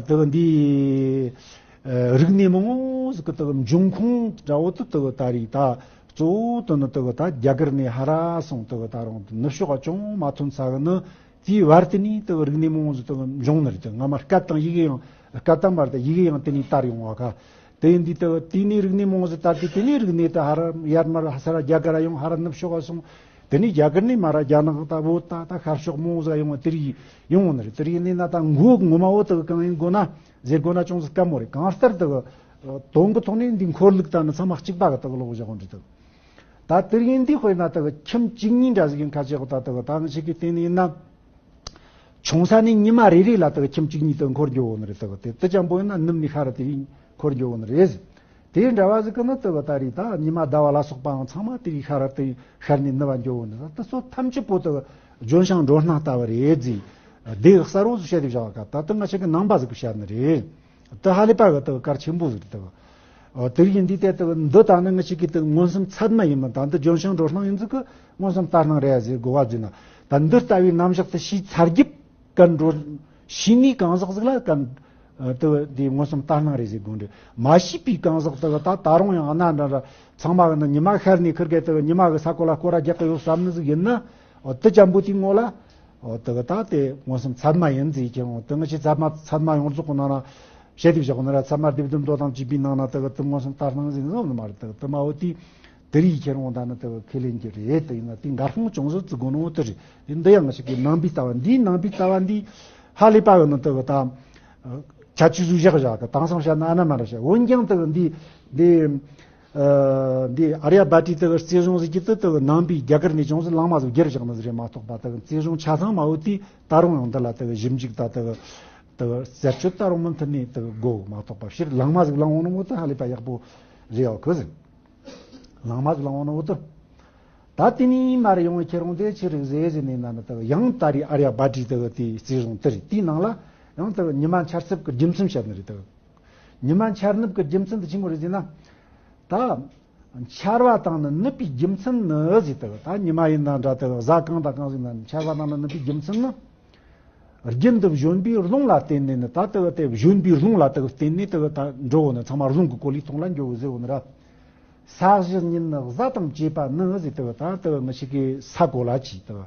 དེ་གི་འདི་ཨ་རིག་གནས་མང་བོ་ཟིག་གི་དེ་གི་འབྱུང་ཁུངས་འདྲ་བོ་དེ་དེ་གི་ད་རེས་ད་གཙོ་བོ་དེ་ནི་དེ་གི་ད་རྒྱ་གར་ནས་ཧ་ར་སོང་། དེ་གི་ད་རུང་ནུབ་ཕྱོགས་ལ་ཅུང་མ་ཐོན་ས་གི་ནི་དེའི་བར་དེ་ནས་དེ་གི་རིག་གནས་མང་བོ་ཟིག་དེ་གི་འབྱུང་ནི་རེད། དེ་སྔ་མ་སྐད་དང་ཡི་གེ་ཡང་། སྐད་དང་མ་རེད། ད་ཡི་གེ་ཡང་དེ་ནས་དར་ཡོང་བ་ག། དེ་ཡིན་དུས་དེ་གི་དེ་ནས་རིག་གནས་མང་བོ་ཟིག་དར་དུས། དེ་ནས་རིག་གནས་དེ་ཧ་ར་ཡར་མར་ས་ར་རྒྱ་གར་ཡོང་། ཧ་ར་ནུབ་ཕྱོགས་ལ་སོང་། དེ་ནས་རྒྱ་གར་ནས་མར་རྒྱ་ནག་ད་བོད་ད་ད་ཤར་ཕྱོགས་མང་བོ་ཟིག་ཡོང་བ་དེ་རིགས་ཡོང་བ་ནི་རེད། དེ་རིགས་ཡིན་ན་ད་མགོ་ངོ་མ་བོ་དེ་གི་གང་ཡིན་དགོས་ན་ཟེར་དགོས་ན་ཅུང་ཟད་དཀའ་མོ་རེད། གང་ལྟར་དེ་གི་དོན་གི་ཐོག་ནས་འདི་འཁོར་ལུགས་ད་ནི་ཚང་མ་གཅིག་པ་གི་དེ་གི་ལོག་བཞག་འདྲ་དེ་གི། ད་དེ་རིགས་ཡིན་དུས་དཔེར་ན་དེ་གི་ཁྱིམ་བཅུ་གཉིས་འདྲ་ཟིག་ཡིན་ཁ་ཆེ་གི། ད་དེ་གི་ད་ང་ཅག་གི་སྟེང་ནས་ཡིན་ན། ཆུང་ས་ནས་ཉི་མ་རེ་རེ་ལ་དེ་གི་ཁྱིམ་བཅུ་གཉིས་དེ་འཁོར་འགྱོ་བོ་ནི་རེད། དེ་གི་དེ་དེ་ཙམ་པོ་ཡིན་ན་ནུབ་ནས་ཤར་ར་དེ་རིང་འཁོར་འགྱོ་བོ་ནི་རེད། དེ་འདྲ་བ་ཟིག་གི་ནི་དེ་གི་ད་རེས་ད་ཉི་མ་ཟླ་བ་ལ་སོགས་པའང་ཚང་མ་དེ་རིང་ཤར་ར་དེ་ཤར་ནས་ནུབ་བ་འགྱོ་བོ་ནི། ད་དེ་ཚོ་ཐམས་ཅད་པོ་དེ་གི་ལྗོན་ཤིང་འགྲོ་སྣང་ལྟ་བུ་རེད་ཟེར། དེ་གི་གསལ་བོ་ཟིག་བཤད་དེ་བཞག་ག། ད་དེ་ང་ཅག་གི་ནང་པ་ཟིག་གི་བཤད་ནི་རེད། དེ་ཧ་ལས་པ་གི་དེ་གི་གལ་ཆེན་པོ་ཟིག་རེད། དེ་གི་ཨ། དེ་རིགས་ཡིན་དུས་དེ་དེ་གི་འདི་ད་ནི་ང་ཅག་གི་དེ་གི་མངོན་སུམ་ཚད་མ་ཡིན་མིན། ད་འདི་ལྗོན་ཤིང་འགྲོ་སྣང་ཡིན་ཟིག་གི་མངོན་སུམ་ལྟར་སྣང་རེད་ཟེར་དགོས་པ་ཟིག་ན། ད་འདི་ལྟ་བུའི་རྣམ་གཞག་དེ་ཤེས་ཚར་རྒྱུ་གི་འགྲོ། ཤེས་ནི་གང་ཟག་ཟིག་ལ་གི་ཨ། དེ་གི་དེ་མངོན་སུམ་ལྟར་སྣང་རེད་ཟེར་དགོས་འདྲ། མ་ཤེས་པའི་གང་ཟག་དེ་གི་ད་ད་རུང་ཡང་ཨ་ན་འདྲ་འདྲ་ཚང་མ་གི་ནི་ཉི་མ་ཤར་ནས་ཁིར་གེ་དེ་གི་ཉི་མ་གི་ས་གོ་ལ་སྐོར་ར་རྒྱག་གི་ཡོད་བསམ་ནི་ཟིག་ཡིན་ན། འོ། དེ་ཙམ་པོ་དེའི་ངོ་ལ། འོ། དེ་གི་ད་དེ་མངོན་སུམ་ཚད་མ་ཡིན་ཟེར་ཁྱེར་འོང་། དེ་ང་ཅག་ཚད་མ་ཚད་མ་ཡོངས་རྫོགས་གི་ནང་ན་བཤད་དེ་བཞག་ནི་ར། ཚད་མ་སྡེ་བདུན་མདོ་དང་བཅས་པའི་ནང་ན་དེ་གི་དེ་མངོན་སུམ་ལྟར་སྣང་ཟེར་ནི་ཟིག་ནི་མ་རེད། དེ་གི་དེ་མ་འོ་དེ་དེ་རིགས་ཁྱེར་འོང་ད་ནི་དེ་གི་ཁས་ལེན་གྱི་རེད། དེ་ཡིན་ན་དེ་འགལ་སྲུང་ཅུང་ཟད་བརྩི་དགོས་ནོ་དེ་རེད། འདི་ཡང་ང་ཅག་གི་ནང་པའི་ལྟ་བ་འདི། ནང་པའི་ལྟ་བ་འདི་ཧ་ལས་པ་གི་ནི་དེ་གི་ད་ཁྱད་ཆོས་ཟིག་བཞག་བཞག་གི། དེང་སང་བཤད་ན་ཨ་ན་མ་ན་བཤད། འོན་ཀྱང་དེ་གི་འདི་འདི། ཨ། འདི་ཨརྱ་བྷ་ཏྲའི་དེ་གི་རྩིས་གཞུང་ཟེར་གྱི་དེ་དེ་གི་ནང་པའི་རྒྱ་གར་ནས་ཅུང་ཟད་བླངས་མ་ཟིག་བསྒྱུར་བཞག་ནི་ཟིག་རེད་མ་གཏོགས་པ། དེ་གི་རྩིས་གཞུང་ཆ་ཚང་མ་བོ་དེ་ད་རུང་ཡང་འདི་ལ་དེ་གི་ཞིབ་འཇུག་ད་དེ་གི་དེ་གི་རྩད་གཅོད་ད་རུང་མུ་མཐུད་ནས་དེ་གི་དགོས་མ་གཏོགས་པ། ཕྱིར་བླངས་མ་ཟིག་བླངས་འོང་ནི་བོ་དེ་ཧ་ལས་པ་ཡག་པོ་རེད་ཡོད་གི་ཟིག། བླངས་མ་ཟིག་བླངས་འོང་ནི་བོ་དེ། ད་དེ་ནས་མར་ཡོང་བའི་ཁྱེར་འོང་དེ་ཆི་རིགས་ཟེར་ཟེར་ནས་ན་ནི་དེ་གི་ཡང་ད་རེས་ཨརྱ་བྷ་ཏྲའི་དེ་གི་དེའི་རྩིས་གཞུང་དེ་རེད། དེའི་ནང་ལ་ཡང་དེ་གི་ཉི་མ་འཆར་ཚུལ་གི་རྒྱུ་མཚན་བཤད་ནི་རེད། དེ་གི་ཉི་མ་འཆར་ནུབ་ཀྱི་རྒྱུ་མཚན་དེ་ཆི་མོ་རེད་ཟེར་ན། ད་འཆར་བ་དང་ནི་ནུབ་པའི་རྒྱུ་མཚན་ནི་ཟེར། དེ་ད་ཉི་མ་ཡིན་ན་འདྲ། དེ་གཟའ་གང་དང་གང་ཟིག་ན་འཆར་བ་དང་ནི་ནུབ་པའི་རྒྱུ་མཚན་ནི། རྒྱུན་དུ་བཞོན་པའི་རླུང་ལ་བརྟེན་ནས་ནི། ད་དེ་དེ་བཞོན་པའི་རླུང་ལ་དེ་བརྟེན་ནས་དེ་ད་འགྲོ་བོ་ནི་ཚང་མ་རླུང་གི་གོ་ལའི་སྟེང་ལ་འགྲོ་བོ་ཟེར་བོ་ནི་ར། ས་གཞི་ཉིད་ནི་གཟའ་དང་བཅས་པ་ནི་ཟེར། དེ་ད་དེ་ང་ཅག་གི་ས་གོ་ལ་གྱི་དེ།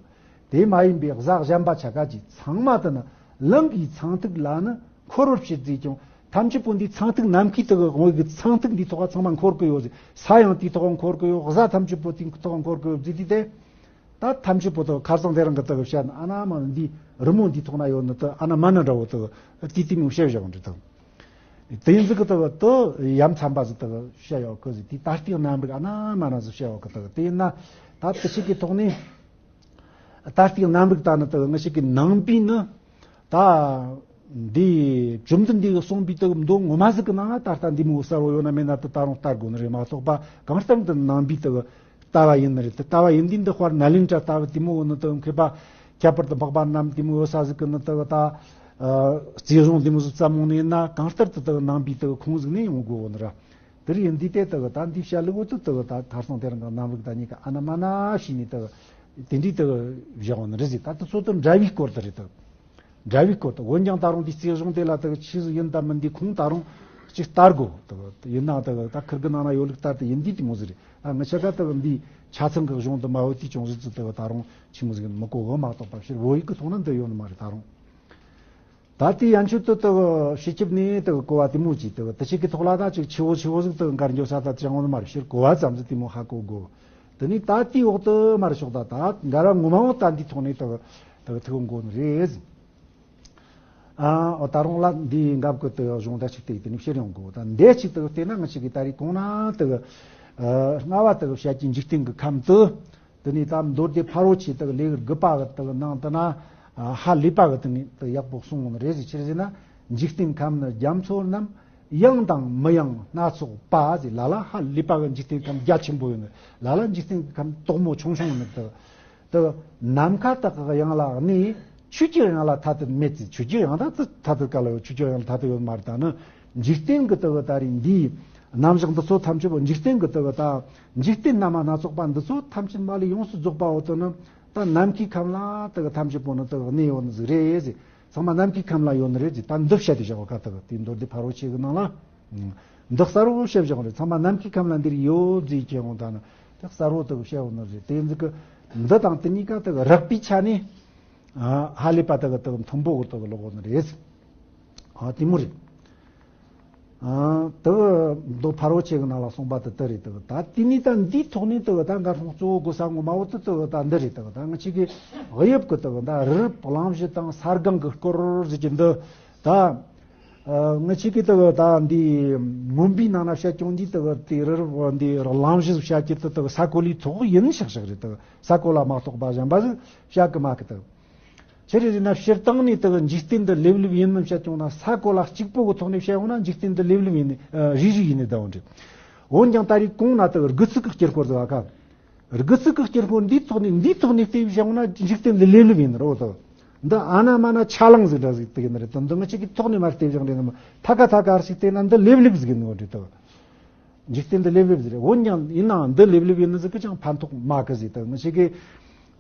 དེ་མ་ཡིན་པའི་གཟའ་གཞན་པ་ཆ་ག་གི་ཚང་མ་དེ་ནི་ལང་ཀའི་ཚངས་ཐིག་ལ་ནི་འཁོར་བར་བྱེད་ཟེར་ཀྱང་། ཐམས་ཅད་པོ་འདི་ཚངས་ཐིག་ནམ་མཁའི་དེ་གི་དབང་གི་ཚངས་ཐིག་འདིའི་ཐོག་ཚང་མ་འཁོར་གི་ཡོད་ཟེར། ས་ཡང་དེའི་ཐོག་འཁོར་གི་ཡོད། གཟའ་ཐམས་ཅད་པོ་དེའི་ཐོག་འཁོར་གི་ཡོད་ཟེར་དུས་དེ། ད་ཐམས་ཅད་པོ་དེ་ཁ་སང་དེ་རིང་གི་དེ་གི་བཤད་ན་ཨ་ན་མ་ན་འདི་རི་མོ་འདིའི་ཐོག་ན་ཡོད་ནི་དེ་ཨ་ན་མ་ན་འདྲ་བོ་དེ་གི་དེ་དེ་མོ་བཤད་བཞག་འདྲ་དང་། དེ་ཡིན་ཟིག་གི་དེ་གི་དེ་ཡ་མཚན་པ་ཟིག་དེ་གི་བཤད་ཡོད་གི་ཟེར། དེ་ད་ལྟའི་གནམ་རིག་ཨ་ན་མ་ན་ཟིག་བཤད་ཡོད་གི། དེ་གི་དེ་ཡིན་ན་ད་དེ་ཞིག་གི་ཐོག་ནས། ད་ལྟའི་གནམ་རིག་ད་ནི་དེ་གི་ང་ཅག་གི་ནང་པའི་ནི། ད་འདི་བཅོམ་ལྡན་འདས་ཀྱིས་གསུངས་པའི་དག་མདོ་ངོ་མ་ཟིག་གི་ནང་ལ་ད་ལྟ་འདི་མོ་གསལ་བོ་ཡོད་ན་མེད་ན་དེ་ད་རུང་ལྟ་དགོས་ནི་རེད་མ་གཏོགས་པ། གང་ལྟར་འདི་ནང་པའི་དག་ལྟ་བ་ཡིན་ནི་རེད། དེ་ལྟ་བ་ཡིན་དུས་འདི་དཔལ་ནཱ་ལེནྡྲ་ལྟ་བུ་དེ་མོ་ཡོད་ནི་དག་མཁས་པ་ཁྱད་པར་དུ་འཕགས་པ་རྣམས་དེ་མོ་ཡོད་ས་ཟིག་གི་ནི་དག་ད་རྩིས་གཞུང་དེ་མོ་ཟིག་བརྩམས་འོང་ནི་ཡིན་ན། གང་ལྟར་དུ་དག་ནང་པའི་དག་ཁུངས་ཟིག་ནས་ཡོང་དགོས་ནི་ར། དེར་ཡིན་དུས་དེ་དག་ད་འདི་བཤད་ལུགས་དུ་དག་ད་ཐར་སོང་དེ་རིང་གི་རྣམ་རིག་དང་གཉིས་ཀ་ཨ་ན་མ་ན་བྱས་ནས་དག་དེ་འདྲའི་དག་བཞག་འོང་ནི་རེད་ཟེར། ད་དུ་ཚོད་དུ་འདྲ་བའི་སྐོར་དུ་རེད་དག་འདྲ་བའི་སྐོར་དུ། འོན་ཀྱང་ད་རུང་འདི་རྩིས་གཞུང་དེ་ལ་དག་ཆི་ཟིག་ཡིན་དང་མིན་འདི་ཁུངས་ད་རུང་གཅིག་ལྟ་དགོས། དག་ཡིན་ན་དག་ད་ཁིར་གི་ནང་ན་ཡོད་ལུགས་ལྟར་དུ་ཡིན་དུས་དེ་མོ་ཟིག་རེད། ད་ངི་ཆ་ག་དག་འདི་ཆ་ཚང་གི་གཞུང་དུ་མ་ཡོད་དུས་ཅུང་ཟད་ཙི་དག་ད་རུང་ཆི་མོ་ཟིག་ཡིན་མི་གོ་གི་མ་གཏོགས་པ། ཕྱིར་བོད་ཡིག་གི་ཐོག་ན་འདི་ཡོད་ནི་མ་རེད་ད་རུང་། ད་དེ་ཡན་ཆོད་དུ་དག་སྤྱི་ཁྱབ་ནས་དག་གོ་བ་དེ་མོ་ཅིག་དག་དེ་ཞིག་གི་ཐོག་ལ་ད་ཅིག་ཆེ་བོ་ཆེ་བོ་ཟིག་དག་འགལ་འགྱོ་ས་ད་ཅང་ཡོད་ནི་མ་རེད། ཕྱིར་གོ་བ་ཙམ་ཟིག་དེ་མོ་ཧ་གོ་དགོས། དེ་ནས་ད་དེའི་འོག་ཏུ་མར་ཕྱོགས་ད་ད་འགལ་བ་ངོ་མ་བོ་ད་འདིའི་ཐོག་ནས་དག་དག་ཐུག་འགོ་ནི་རེད། ཨ་ད་རུང་ལ་འདིའི་འགབ་ཀྱི་དག་གཞུང་ད་ཅིག་དེ་དེ་ནས་ཕྱིར་ཡོང་དགོས། ད་འདས་ཅིག་དག་བལྟས་ན་ང་ཅག་གི་ད་རེས་གོང་ན་དག་ལྔ་བ་དག་བཤད་ཀྱི་འཇིག་རྟེན་གྱི་ཁམས་དུ། དེ་ནས་ད་མདོ་སྡེ་ཕ་རོལ་ཕྱིན་དག་ལེའུ་དགུ་པ་གི་དག་ནང་དུ་ན་ཧ་ལས་པ་གི་དེ་ནས་དག་ཡག་པོ་གསུངས་ནི་རེད་ཟེར། ཆི་རེད་ཟེར་ན། འཇིག་རྟེན་ཁམས་ནི་རྒྱ་མཚོ་རྣམས། ཡང་དང་མི་ཡང་སྣ་ཚོགས་པ་ཟེར། ལ་ལ་ཧ་ལས་པ་གི་འཇིག་རྟེན་ཁམས་རྒྱ་ཆེན་པོ་ཡོད་ནི། ལ་ལ་འཇིག་རྟེན་ཁམས་དོག་མོ་ཆུང་ཆུང་ཡོད་ནི་དག་དེ་ནམ་མཁའ་དག་གི་དབྱིངས་ལ་གནས། ཆོས་ཀྱི་དབྱིངས་ལ་ཐ་དད་མེད་ཟེར། ཆོས་ཀྱི་དབྱིངས་ད་ཙི་ཐ་དད་ག་ལ་ཡོད། ཆོས་ཀྱི་དབྱིངས་ལ་ཐ་དད་ཡོད་མ་རེད། ད་ནི་འཇིག་རྟེན་གྱི་དག་ད་རེས་འདིའི་རྣམ་གཞག་འདི་ཚོ་ཐམས་ཅད་པོ། འཇིག་རྟེན་གྱི་དག་ད་འཇིག་རྟེན་རྣམ་པ་སྣ་ཚོགས་པ་འདི་ཚོ་ཐམས་ཅད་མ་ལས་ཡོངས་སུ་རྫོགས་པ་བོ་དེ་ནི་ད་ནམ་མཁའི་ཁམས་ལ་དག་ཐམས་ཅད་པོ་ནི་དག་གནས་ཡོད་ནི་ཟིག་རེད་ཟེར། ཚང་མ་ནམ་མཁའི་ཁམས་ལ་ཡོད་ནི་རེད་ཟེར། ད་འདི་བཤད་དེ་བཞག་པ་ཁ་དག་དེ་མདོ་སྡེ་ཕ་རོལ་ཕྱིན་གྱི་ནང་ལ། འདི་གསལ་བོ་བཤད་བཞག་རེད། ཚང་མ་ནམ་མཁའི་ཁམས་ལ་འདིར་ཡོད་ཟེར་ཁྱེད་ངོ་ད་ནི་དེ་གསལ་བོ་དག་བཤད་འོང་ནི་རེད། དེ་ཟིག་གི་འདི་དང་དེ་གཉིས་ཀ་དག་རགས་པའི་ཆ་ནས་ཨ་ཧ་ལས་པ་དག་དག་མཐུན་པོ་གི་དག་ལོག་འོང་ནི་རེད། ཨ་དེ་མོ་རེད། ཨ་དག་མདོ་ཕ་རོལ་ཕྱིན་གི་ནང་ལ་གསུངས་པ་དེ་དེ་རེད། དག་ད་དེ་ནས་ད་འདིའི་ཐོག་ནས་དག་ད་འགའ་ཧྲོང་གཙོ་བོ་དགོས་ས་ངོ་མ་བོ་དེ་དག་ད་འདི་རེད། དག་ད་ང་ཅག་གི་དབྱིབས་གི་དག་ད་རི་རབ་གླིང་བཞི་དང་ས་སྒང་གི་སྐོར་ཟེར་གྱི་འདི་ད། ཨ་ང་ཅག་གི་དག་ད་འདི་མུན་པའི་ནང་ན་བཤད་ཀྱང་འདི་དག་དེ་རི་རབ་འདི་གླིང་བཞི་བཤད་ཀྱི་དེ་དག་ས་གོ་ལའི་ཐོག་ཡིན་ཤག་ཤག་རེད། དག་ས་གོ་ལ་མ་གཏོགས་པ་གཞན་པ་ཟིག་བཤད་གི་མ་གི་དག་ཆི་རེད་ཟེར་ན། སྤྱིར་བཏང་ནས་དག་འཇིག་རྟེན་འདི་ལེབ་ལེབ་ཡིན་ནམ་བཤད་ཀྱང་ན། ས་གོ་ལ་གཅིག་པོ་གི་ཐོག་ནས་བཤད་ཡོང་ན་འཇིག་རྟེན་འདི་ལེབ་ལེབ་ཡིན་ནི་རིལ་རིལ་ཡིན་ནི་ད་འོ་འདྲ། འོན་ཀྱང་ད་རེས་གོང་ན་དག་རྒོད་ཚོད་ཀྱི་དཀྱིལ་འཁོར་དག་ཨ་ཁ། རྒོད་ཚོད་ཀྱི་དཀྱིལ་འཁོར་འདིའི་ཐོག་ནས་འདིའི་ཐོག་ནས་བལྟས་བཞག་ན་འཇིག་རྟེན་འདི་ལེབ་ལེབ་ཡིན་ནི་རེད་དོ། འདི་ཨ་ན་མ་ན་ཆ་ལང་ཟིག་འདྲ་ཟིག་དེ་ཡིན་ནི་རེད་དོ། འདི་ང་ཅག་གི་ཐོག་ནས་མར་བལྟས་བཞག་འདྲ་ནི་མ་ཐ་ཀ་ཐ་ཀ་ཨར་ཞིག་བལྟས་ན་འདི་ལེབ་ལེབ་ཟིག་ཡིན་ནི་འོ་འདྲ་དོ། འཇིག་རྟེན་འདི་ལེབ་ལེབ་ཟིག་རེད། འོན་ཀྱང་ཡིན་ནའང་འདི་ལེབ་ལེབ་ཡིན་ནི་ཟིག་གི་ཅང་ཕན་ཐོགས་མ་གི་ཟིག་དོ། ང་ཅག་གི་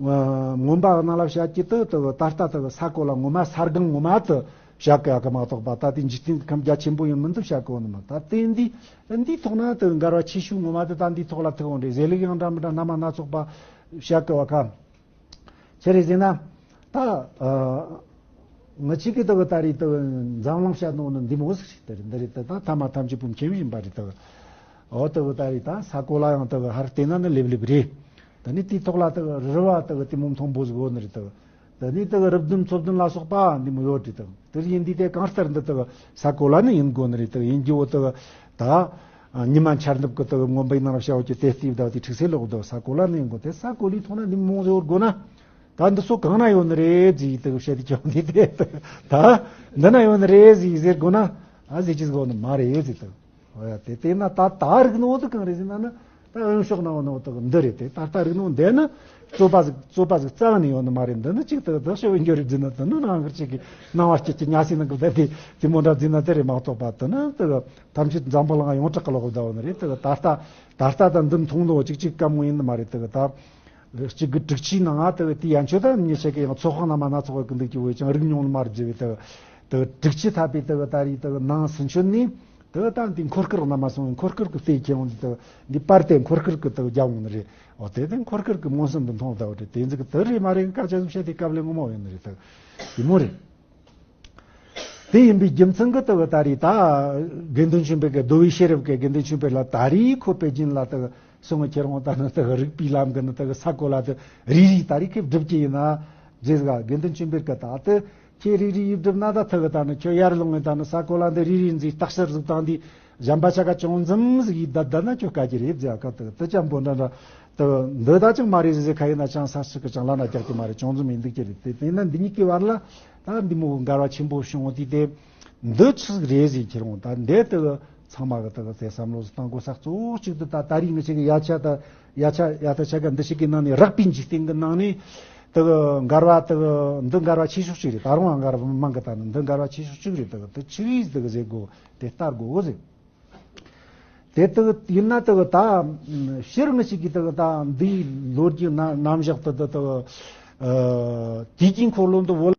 མངོན་པ་ནང་ལ་བཤད་ཀྱི་དེ་དེ་ད་ལྟ་དེ་ས་གོ་ལ་ངོ་མ་ས་སྒང་ངོ་མ་དེ་བཤད་གི་ཡོད་གི་མ་གཏོགས་པ། ད་དེ་འཇིག་རྟེན་གྱི་ཁམས་རྒྱ་ཆེན་པོ་ཡིན་མིན་དེ་བཤད་གི་ཡོད་ནི་མ། ད་དེ་འདི་འདིའི་ཐོག་ན་དེ་འགལ་བ་ཆེ་ཤོས་ངོ་མ་དེ་ད་འདིའི་ཐོག་ལ་ཐུག་འོང་རེད། ཟེར་ལུགས་ཡང་འདྲ་མི་འདྲ་རྣམ་པ་སྣ་ཚོགས་པ་བཤད་གི་ཡོད་ག་ཆི་རེད་ཟེར་ན། ད་ཨ་ང་ཅག་གི་དེ་གི་ད་རེས་དེ་གི་འཛམ་གླིང་བཤད་ནོ་ནི་འདི་མོ་ཟིག་རེད། དེ་རེད་འདི་རེད། དེ་ད་ཐ་མ་ཐམས་ཅད་པོ་མཁྱེན་བཞིན་པ་རེད། དེ་གི་འོ་དེ་གི་ད་རེས་ད་ས་གོ་ལ་ཡང་དེ་གི་ཧར་བལྟས་ན་ནི་ལེབ་ལེབ་རེད། དེ་ནས་དེའི་ཐོག་ལ་དེ་གི་རི་བ་དེ་གི་དེ་མོ་མཐོན་པོ་ཟིག་ཡོད་ནི་རེད། དེ་གི་དེ་ནས་དེ་གི་རི་ལྡུམ་མཚོ་ལྡུམ་ལ་སོགས་པ་འདི་མོ་ཡོད་རེད། དེ་གི་དེ་ཡིན་དུས་དེ་གང་ལྟར་འདི་དེ་གི་ས་གོ་ལ་ནི་ཡིན་དགོས་ནི་རེད། དེ་གི་ཡིན་རྒྱུ་བོ་དེ་གི་ད། ཉི་མ་འཆར་ནུབ་ཀྱི་དག་མངོན་པའི་ནང་བྱ་བ་གྱི་དེ་སྟེ་བདག་དེ་ཁྲིག་སེ་ལོག་དོ། ས་གོ་ལ་ནི་ཡོང་གོ་དེ་ས་གོ་ལའི་ཐོག་ན་ནི་མོ་ཟེར་དགོ་ན། ད་འདི་སོ་གང་ན་ཡོད་ནི་རེད་ཟེར་དག་བཤད་དེ་ཀྱང་འདི་དེ་ད་འདི་ན་ཡོད་ནི་རེད་ཟེར་ཟེར་དགོ་ན། ཨ་ཟེར་གྱི་ཟེར་དགོ་ནི་མ་རེད་ཟེར་དག་འོ་ཡ་དེ་དེ་ན་ད་ད་རིག་ནོ་དེ་གང་རེད་ཟེར་ན་ནི། ད་ཨང་ཤོག་ན་འོ་ནོ་དག་འདི་རེད། དེ་ད་ལྟ་རིག་ནོ་འདི་ནི་རྩོད་པ་ཟིག་རྩོད་པ་ཟིག་རྩ་བ་ནས་ཡོད་ནི་མ་རེད། འདི་ནི་གཅིག་དག་དག་ཤོད་འགྱོ་རེད་ཟེར་ན། དེ་ནི་རང་གི་གཅིག་གི་སྣང་བ་སྐྱིད་ཀྱི་ཉལ་སའི་ནང་གི་བསྡད་དེ་དེ་མོ་འདྲ་ཟེར་ན་དེ་རེད་མ་གཏོགས་པ། དེ་ནི་དག་ཐམས་ཅད་འཛམ་བུ་གླིང་ཡོངས་གྲགས་ཀྱི་ལོག་བསྡད་ཡོད་ནི་རེད། དེ་ད་ལྟ་ད་ལྟ་ད་འདི་མཐོང་ནོ་གཅིག་གཅིག་དཀའ་མོ་ཡིན་ནི་མ་རེད། དེ་ད་གཅིག་གི་དྲུག་ཅུའི་ནང་ང་དེ་དེ་ཡན་ཆོད་ད་མྱི་ཆེ་གི་ཡང་ཚོགས་ཁང་ན་མ་སྣ་ཚོགས་གི་འདུག་ཀྱི་འོས་ཀྱང་རིག་མྱོང་ནི་མ་རེད་ཟེར་བའི་དེ་དེ་དྲུག་ཅུ་ཐམ་པའི་དེ་ད་རེས་དེ་ནང་ཚུན་ཆོད་ནི་དེ་ད་འདི་འཁོར་སྐར་ན་མ་སོང་འཁོར་སྐར་གི་ལྟས་ཁྱེར་འོང་འདི་དེ་འདི་པར་དེ་འཁོར་སྐར་གི་དེ་རྒྱབ་འོང་ནི་རེད། འོ་དེ་དེ་འཁོར་སྐར་གི་མངོན་སུམ་དུ་མཐོང་ད་འོ་དེ་དེ་ཚིག་དེ་རེད་མ་རེད་གི་སྐད་ཆ་ཟིག་བཤད་དེ་སྐབས་ལས་ངོ་མ་ཡོད་ནི་རེད། དེ་དེ་མོ་རེད། དེ་ཡིན་པའི་རྒྱུ་མཚན་གྱིས་དེ་གི་ད་རེས་ད་དགེ་འདུན་ཆོས་འཕེལ་གྱི་མདོ་དབུས་ཤེས་རབ་ཀྱི་དགེ་འདུན་ཆོས་འཕེལ་ལ་ད་རེས་ཁོ་པེ་ཅིན་ལ་དེ་གི་སོང་ངས་ཁྱེད་རང་ད་ནི་དེ་གི་རིག་པའི་ལམ་གྱི་ནི་དེ་གི་ས་གོ་ལ་དེ་རིལ་རིལ་ད་རེས་ཁྱེད་སྒྲུབ་ཀྱི་ཡིན་ན་རྗེས་ག་དགེ་འདུན་ཆོས་འཕེལ་གྱིས་ད་དེ་ཁྱེད་རིལ་རིལ་ཡིས་སྒྲུབ་ན་ད་དེ་གི་ད་ནི་ཁྱོད་ཡར་ལོང་ངས་ད་ནི་ས་གོ་ལ་འདི་རིལ་རིལ་འཛིན་སྟག་ཤར་ཟིག་དང་འདི་ གཞན་པ་ཆ་ག་ཅུང་ཙམ་ཟིག་ཡིས་བསྡད་བསྡད་ན་ཁྱོད་དཀའ་གི་རེད་ཟེར། ཨ་ཀ་དེ་དེ་ཅང་པོ་འདྲ་འདྲ་དེ་འདི་ད་ཅང་མ་རེད་ཟེར་ཟེར་ཁ་ཡིན་ན་ཅང་ས་ཞིག་གི་ཅང་ལ་ན་རྒྱག་གི་མ་རེད། ཅུང་ཙམ་ཡིན་འདུག་གི་རེད། དེ་དེ་ན་འདི་གཉིས་ཀྱི་བར་ལ་ད་འདི་མོ་འགལ་བ་ཆེན་པོ་བྱུང་དུས་དེ་འདི་ཆི་ཟིག་རེད་ཟེར། ཁྱེད་རང་ད་འདི་དེ་ཚང་མ་གི་དེ་གི་དེ་བསམ་བློ་ཟིག་བཏང་དགོས་ས་གཙོ་བོ་གཅིག་དེ་ད་ད་རེས་ངེད་ཅག་གི་ཡ་ཆ་ད་ཡ་ཆ་ཡ་ད་ཆ་ག་འདི་ཞིག་གི་ནང་ནས་རགས་པའི་འཇིག་རྟེན་གི་ནང་ནས་དེ་གི་འགལ་བ་དེ་གི་འདི་འགལ་བ་ཆེ་ཤོས་གཅིག་རེད། ད་རུང་འགལ་བ་མང་གི་ད་ནི་འདི་འགལ་བ་ཆེ་ཤོས་གཅིག་རེད། དེ་གི་དེ་ཆི་རེད་དེ་གི་ཟེར་དགོས། དེ་ལྟ་དགོས་ཟེར། དེ་དག་ཡིན་ན་དག་ད་ཕྱིར་ངེད་ཅག་གིས་དག་ད་འདིའི་ལོ་རྒྱུས་ན་རྣམ་གཞག་དེ་དག་དག་དུས་ཀྱི་འཁོར་ལོ་འདི་བོད།